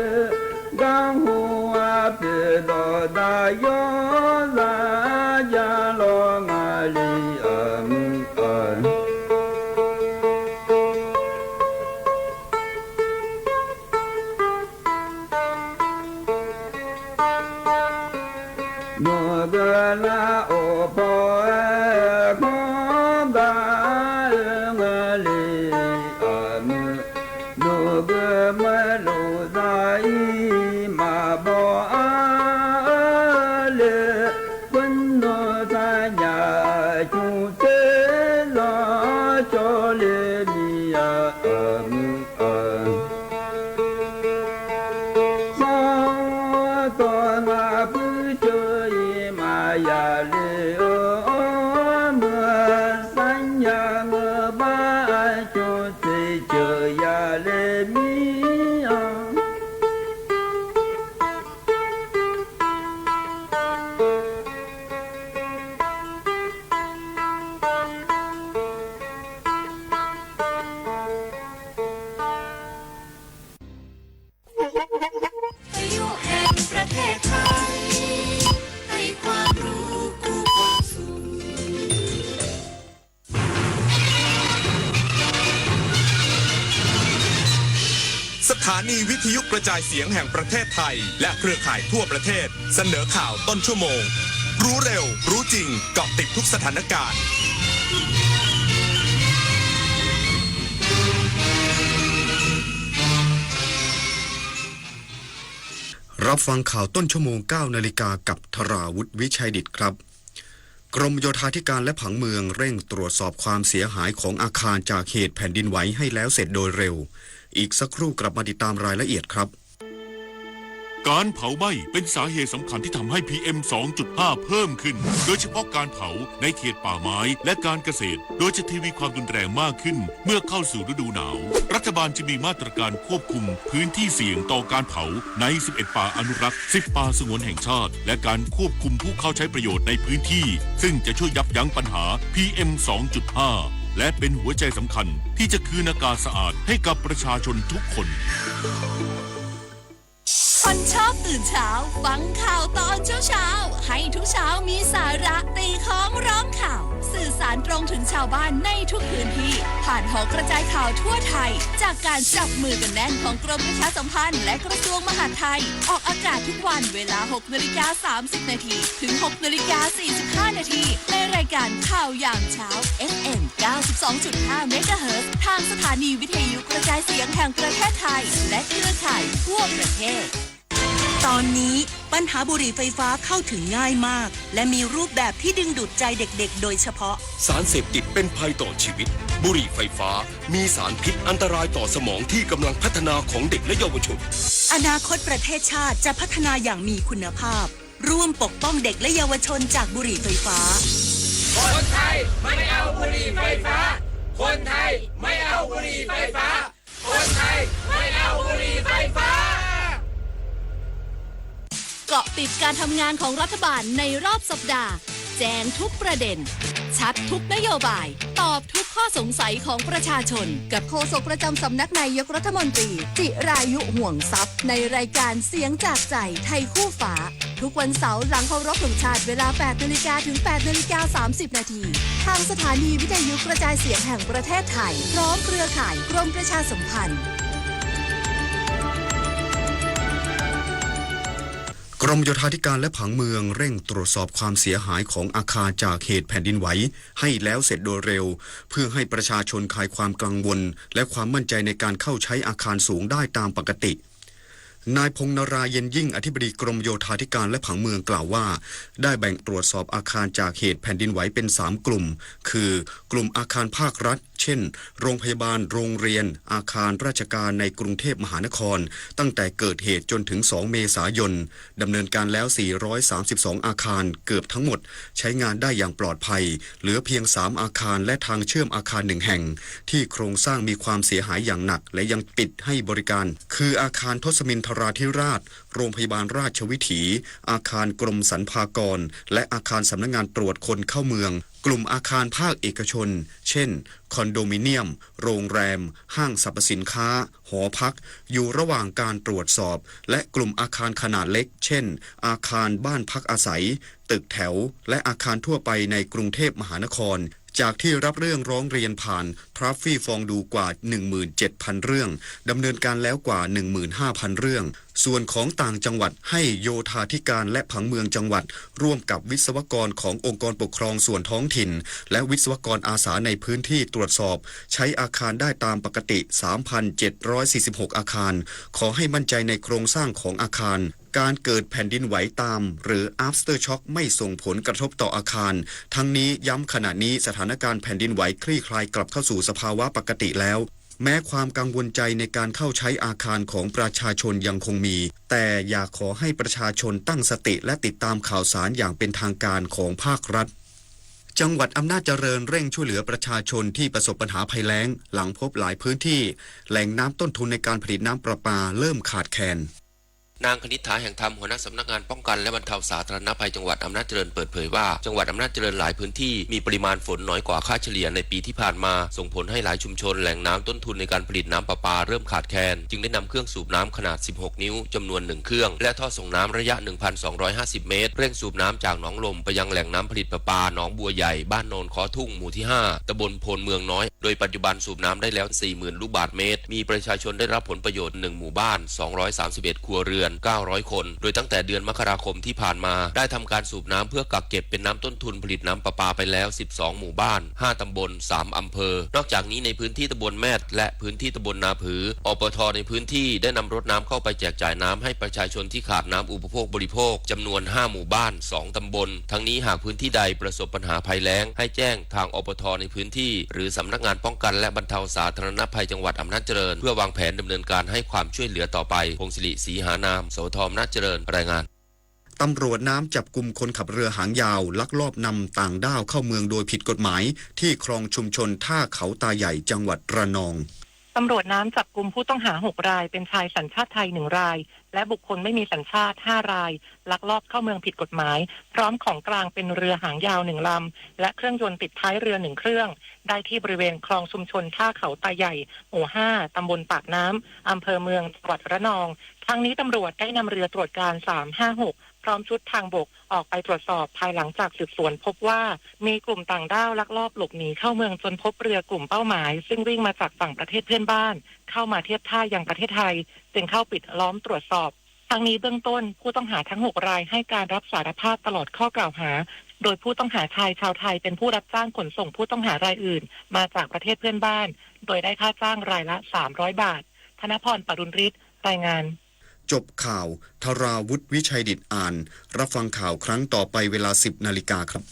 garhu arpoeq dawqdaq yawr zaq jar lawr nga le-euq muiq-eu. Noeqgeur lar of paw-aer kanr gar-eu nga le-euq muiq, noeqgeur maerlof zaq-ir maqbaw ar-eu le, khoer nan taq nyaf cmr tser zanr cawv le mir-a-euq muiq-eu. Sanr tawq ngaq puir ceuv-ir maqya le-eu, meuq sar nya ngeur bar cmr tser ceuv ya le mir-anr. สถานีวิทยุกระจายเสียงแห่งประเทศไทย และเครือข่ายทั่วประเทศ เสนอข่าวต้นชั่วโมง รู้เร็ว รู้จริง เกาะติดทุกสถานการณ์ รับฟังข่าวต้นชั่วโมง เก้านาฬิกา กับธราวุฒิ วิชัยดิษฐ์ครับ กรมโยธาธิการและผังเมืองเร่งตรวจสอบความเสียหายของอาคารจากเหตุแผ่นดินไหวให้แล้วเสร็จโดยเร็ว อีกสักครู่กลับมาติดตามรายละเอียดครับ การเผาไหม้เป็นสาเหตุสำคัญที่ทำให้ พีเอ็ม สองจุดห้า เพิ่มขึ้น โดยเฉพาะการเผาในเขตป่าไม้และการเกษตร โดยจะทวีความรุนแรงมากขึ้นเมื่อเข้าสู่ฤดูหนาว รัฐบาลจึงมีมาตรการควบคุมพื้นที่เสี่ยงต่อการเผาใน สิบเอ็ด ป่าอนุรักษ์ สิบ ป่าสงวนแห่งชาติ และการควบคุมผู้เข้าใช้ประโยชน์ในพื้นที่ ซึ่งจะช่วยยับยั้งปัญหา พีเอ็ม สองจุดห้า และเป็นหัวใจสำคัญที่จะคืนอากาศสะอาดให้กับประชาชนทุกคน คนชอบตื่นเช้า ฟังข่าวตอนเช้าๆ ให้ทุกเช้ามีสาระ ตีค้องร้องข่าว สื่อสารตรงถึงชาวบ้านในทุกพื้นที่ ผ่านหอกระจายข่าวทั่วไทย จากการจับมือกันแน่นของกรมประชาสัมพันธ์และกระทรวงมหาดไทย ออกอากาศทุกวันเวลา หกนาฬิกา สามสิบนาที ถึง หกนาฬิกา สี่สิบห้านาที ในรายการข่าวยามเช้า เอฟเอ็ม เก้าสิบสองจุดห้าเมกะเฮิรตซ์ ทางสถานีวิทยุกระจายเสียงแห่งประเทศไทย และเครือข่ายทั่วประเทศ ตอนนี้ปัญหาบุหรี่ไฟฟ้าเข้าถึงง่ายมาก และมีรูปแบบที่ดึงดูดใจเด็กๆ โดยเฉพาะ สารเสพติดเป็นภัยต่อชีวิต บุหรี่ไฟฟ้ามีสารพิษอันตรายต่อสมองที่กำลังพัฒนาของเด็กและเยาวชน อนาคตประเทศชาติจะพัฒนาอย่างมีคุณภาพ ร่วมปกป้องเด็กและเยาวชนจากบุหรี่ไฟฟ้า คนไทยไม่เอาบุหรี่ไฟฟ้า คนไทยไม่เอาบุหรี่ไฟฟ้า คนไทยไม่เอาบุหรี่ไฟฟ้า เกาะติดการทำงานของรัฐบาลในรอบสัปดาห์ แจ้งทุกประเด็น ชัดทุกนโยบาย ตอบทุกข้อสงสัยของประชาชน กับโฆษกประจำสำนักนายกรัฐมนตรี จิรายุ ห่วงทรัพย์ ในรายการเสียงจากใจไทยคู่ฟ้า ทุกวันเสาร์หลังเคารพธงชาติเวลา แปดนาฬิกา ถึง แปดนาฬิกา สามสิบนาที ทางสถานีวิทยุกระจายเสียงแห่งประเทศไทย พร้อมเครือข่ายกรมประชาสัมพันธ์ กรมโยธาธิการและผังเมืองเร่งตรวจสอบความเสียหายของอาคารจากเหตุแผ่นดินไหวให้แล้วเสร็จโดยเร็ว เพื่อให้ประชาชนคลายความกังวล และความมั่นใจในการเข้าใช้อาคารสูงได้ตามปกติ นายพงษ์นารายณ์ เย็นยิ่ง อธิบดีกรมโยธาธิการและผังเมืองกล่าวว่า ได้แบ่งตรวจสอบอาคารจากเหตุแผ่นดินไหวเป็นสามกลุ่ม คือ กลุ่มอาคารภาครัฐ เช่น โรงพยาบาล โรงเรียน อาคารราชการในกรุงเทพมหานคร ตั้งแต่เกิดเหตุจนถึง สองเมษายน ดำเนินการแล้ว สี่ร้อยสามสิบสองอาคาร เกือบทั้งหมด ใช้งานได้อย่างปลอดภัย เหลือเพียงสามอาคารและทางเชื่อมอาคารหนึ่งแห่ง ที่โครงสร้างมีความเสียหายอย่างหนัก และยังปิดให้บริการ คืออาคารทศมินทราธิราช โรงพยาบาลราชวิถี อาคารกรมสรรพากร และอาคารสำนักงานตรวจคนเข้าเมือง กลุ่มอาคารภาคเอกชน เช่น คอนโดมิเนียม โรงแรม ห้างสรรพสินค้า หอพัก อยู่ระหว่างการตรวจสอบ และกลุ่มอาคารขนาดเล็ก เช่น อาคารบ้านพักอาศัย ตึกแถว และอาคารทั่วไปในกรุงเทพมหานคร จากที่รับเรื่องร้องเรียนผ่าน ทรัฟฟี่ฟองดู กว่า หนึ่งหมื่นเจ็ดพันเรื่อง ดำเนินการแล้วกว่า หนึ่งหมื่นห้าพันเรื่อง ส่วนของต่างจังหวัดให้โยธาธิการและผังเมืองจังหวัด ร่วมกับวิศวกรขององค์กรปกครองส่วนท้องถิ่น และวิศวกรอาสาในพื้นที่ตรวจสอบ ใช้อาคารได้ตามปกติ สามพันเจ็ดร้อยสี่สิบหกอาคาร ขอให้มั่นใจในโครงสร้างของอาคาร การเกิดแผ่นดินไหวตาม หรือ aftershock ไม่ส่งผลกระทบต่ออาคาร ทั้งนี้ย้ำขณะนี้สถานการณ์แผ่นดินไหวคลี่คลายกลับเข้าสู่สภาวะปกติแล้ว แม้ความกังวลใจในการเข้าใช้อาคารของประชาชนยังคงมี แต่อยากขอให้ประชาชนตั้งสติและติดตามข่าวสารอย่างเป็นทางการของภาครัฐ จังหวัดอำนาจเจริญเร่งช่วยเหลือประชาชนที่ประสบปัญหาภัยแล้ง หลังพบหลายพื้นที่ แหล่งน้ำต้นทุนในการผลิตน้ำประปาเริ่มขาดแคลน นางคณิษฐา แห่งธรรม หัวหน้าสำนักงานป้องกันและบรรเทาสาธารณภัยจังหวัดอำนาจเจริญเปิดเผยว่า จังหวัดอำนาจเจริญหลายพื้นที่มีปริมาณฝนน้อยกว่าค่าเฉลี่ยในปีที่ผ่านมา ส่งผลให้หลายชุมชนแหล่งน้ำต้นทุนในการผลิตน้ำประปาเริ่มขาดแคลน จึงได้นำเครื่องสูบน้ำขนาด สิบหก นิ้ว จำนวน หนึ่ง เครื่อง และท่อส่งน้ำระยะ หนึ่งพันสองร้อยห้าสิบ เมตร เร่งสูบน้ำจากหนองลมไปยังแหล่งน้ำผลิตประปาหนองบัวใหญ่ บ้านโนนค้อทุ่ง หมู่ที่ ห้า ตำบลโพนเมืองน้อย โดยปัจจุบันสูบน้ำได้แล้ว สี่หมื่น ลูกบาศก์เมตร มีประชาชนได้รับผลประโยชน์ หนึ่ง หมู่บ้าน สองร้อยสามสิบเอ็ด ครัวเรือน เก้าร้อย คน โดยตั้งแต่เดือนมกราคมที่ผ่านมา ได้ทำการสูบน้ำเพื่อกักเก็บเป็นน้ำต้นทุนผลิตน้ำประปาไปแล้ว สิบสอง หมู่บ้าน ห้า ตำบล สาม อำเภอ นอกจากนี้ในพื้นที่ตำบลแมดและพื้นที่ตำบลนาผือ อปท ในพื้นที่ได้นำรถน้ำเข้าไปแจกจ่ายน้ำให้ประชาชนที่ขาดน้ำอุปโภคบริโภค จำนวน ห้า หมู่บ้าน สอง ตำบล ทั้งนี้หากพื้นที่ใดประสบปัญหาภัยแล้ง ให้แจ้งทาง อปท ในพื้นที่ หรือสำนักงานป้องกันและบรรเทาสาธารณภัยจังหวัดอำนาจเจริญ เพื่อวางแผนดำเนินการให้ความช่วยเหลือต่อไป พงศิริ ศรีหานาม สท อำนาจเจริญ รายงาน ตำรวจน้ำจับกุมคนขับเรือหางยาวลักลอบนำต่างด้าวเข้าเมืองโดยผิดกฎหมายที่คลองชุมชนท่าเขาตาใหญ่จังหวัดระนอง ตำรวจน้ำจับกุมผู้ต้องหาหกราย เป็นชายสัญชาติไทยหนึ่งราย และบุคคลไม่มีสัญชาติห้าราย ลักลอบเข้าเมืองผิดกฎหมาย พร้อมของกลางเป็นเรือหางยาวหนึ่งลำ และเครื่องยนต์ติดท้ายเรือหนึ่งเครื่อง ได้ที่บริเวณคลองชุมชนท่าเขาตาใหญ่ หมู่ห้า ตำบลปากน้ำ อำเภอเมือง จังหวัดระนอง ทั้งนี้ตำรวจได้นำเรือตรวจการสามห้าหก พร้อมชุดทางบกออกไปตรวจสอบ ภายหลังจากสืบสวนพบว่า มีกลุ่มต่างด้าวลักลอบหลบหนีเข้าเมืองจนพบเรือกลุ่มเป้าหมาย ซึ่งวิ่งมาจากฝั่งประเทศเพื่อนบ้าน เข้ามาเทียบท่ายังประเทศไทย จึงเข้าปิดล้อมตรวจสอบ ทั้งนี้เบื้องต้นผู้ต้องหาทั้งหกรายให้การรับสารภาพตลอดข้อกล่าวหา โดยผู้ต้องหาชายชาวไทยเป็นผู้รับจ้างขนส่งผู้ต้องหารายอื่นมาจากประเทศเพื่อนบ้าน โดยได้ค่าจ้างรายละสามร้อยบาท ธนพร ปรุณฤทธิ์ รายงาน จบข่าว ธราวุฒิ วิชัยดิตอ่าน รับฟังข่าวครั้งต่อไปเวลา สิบนาฬิกาครับ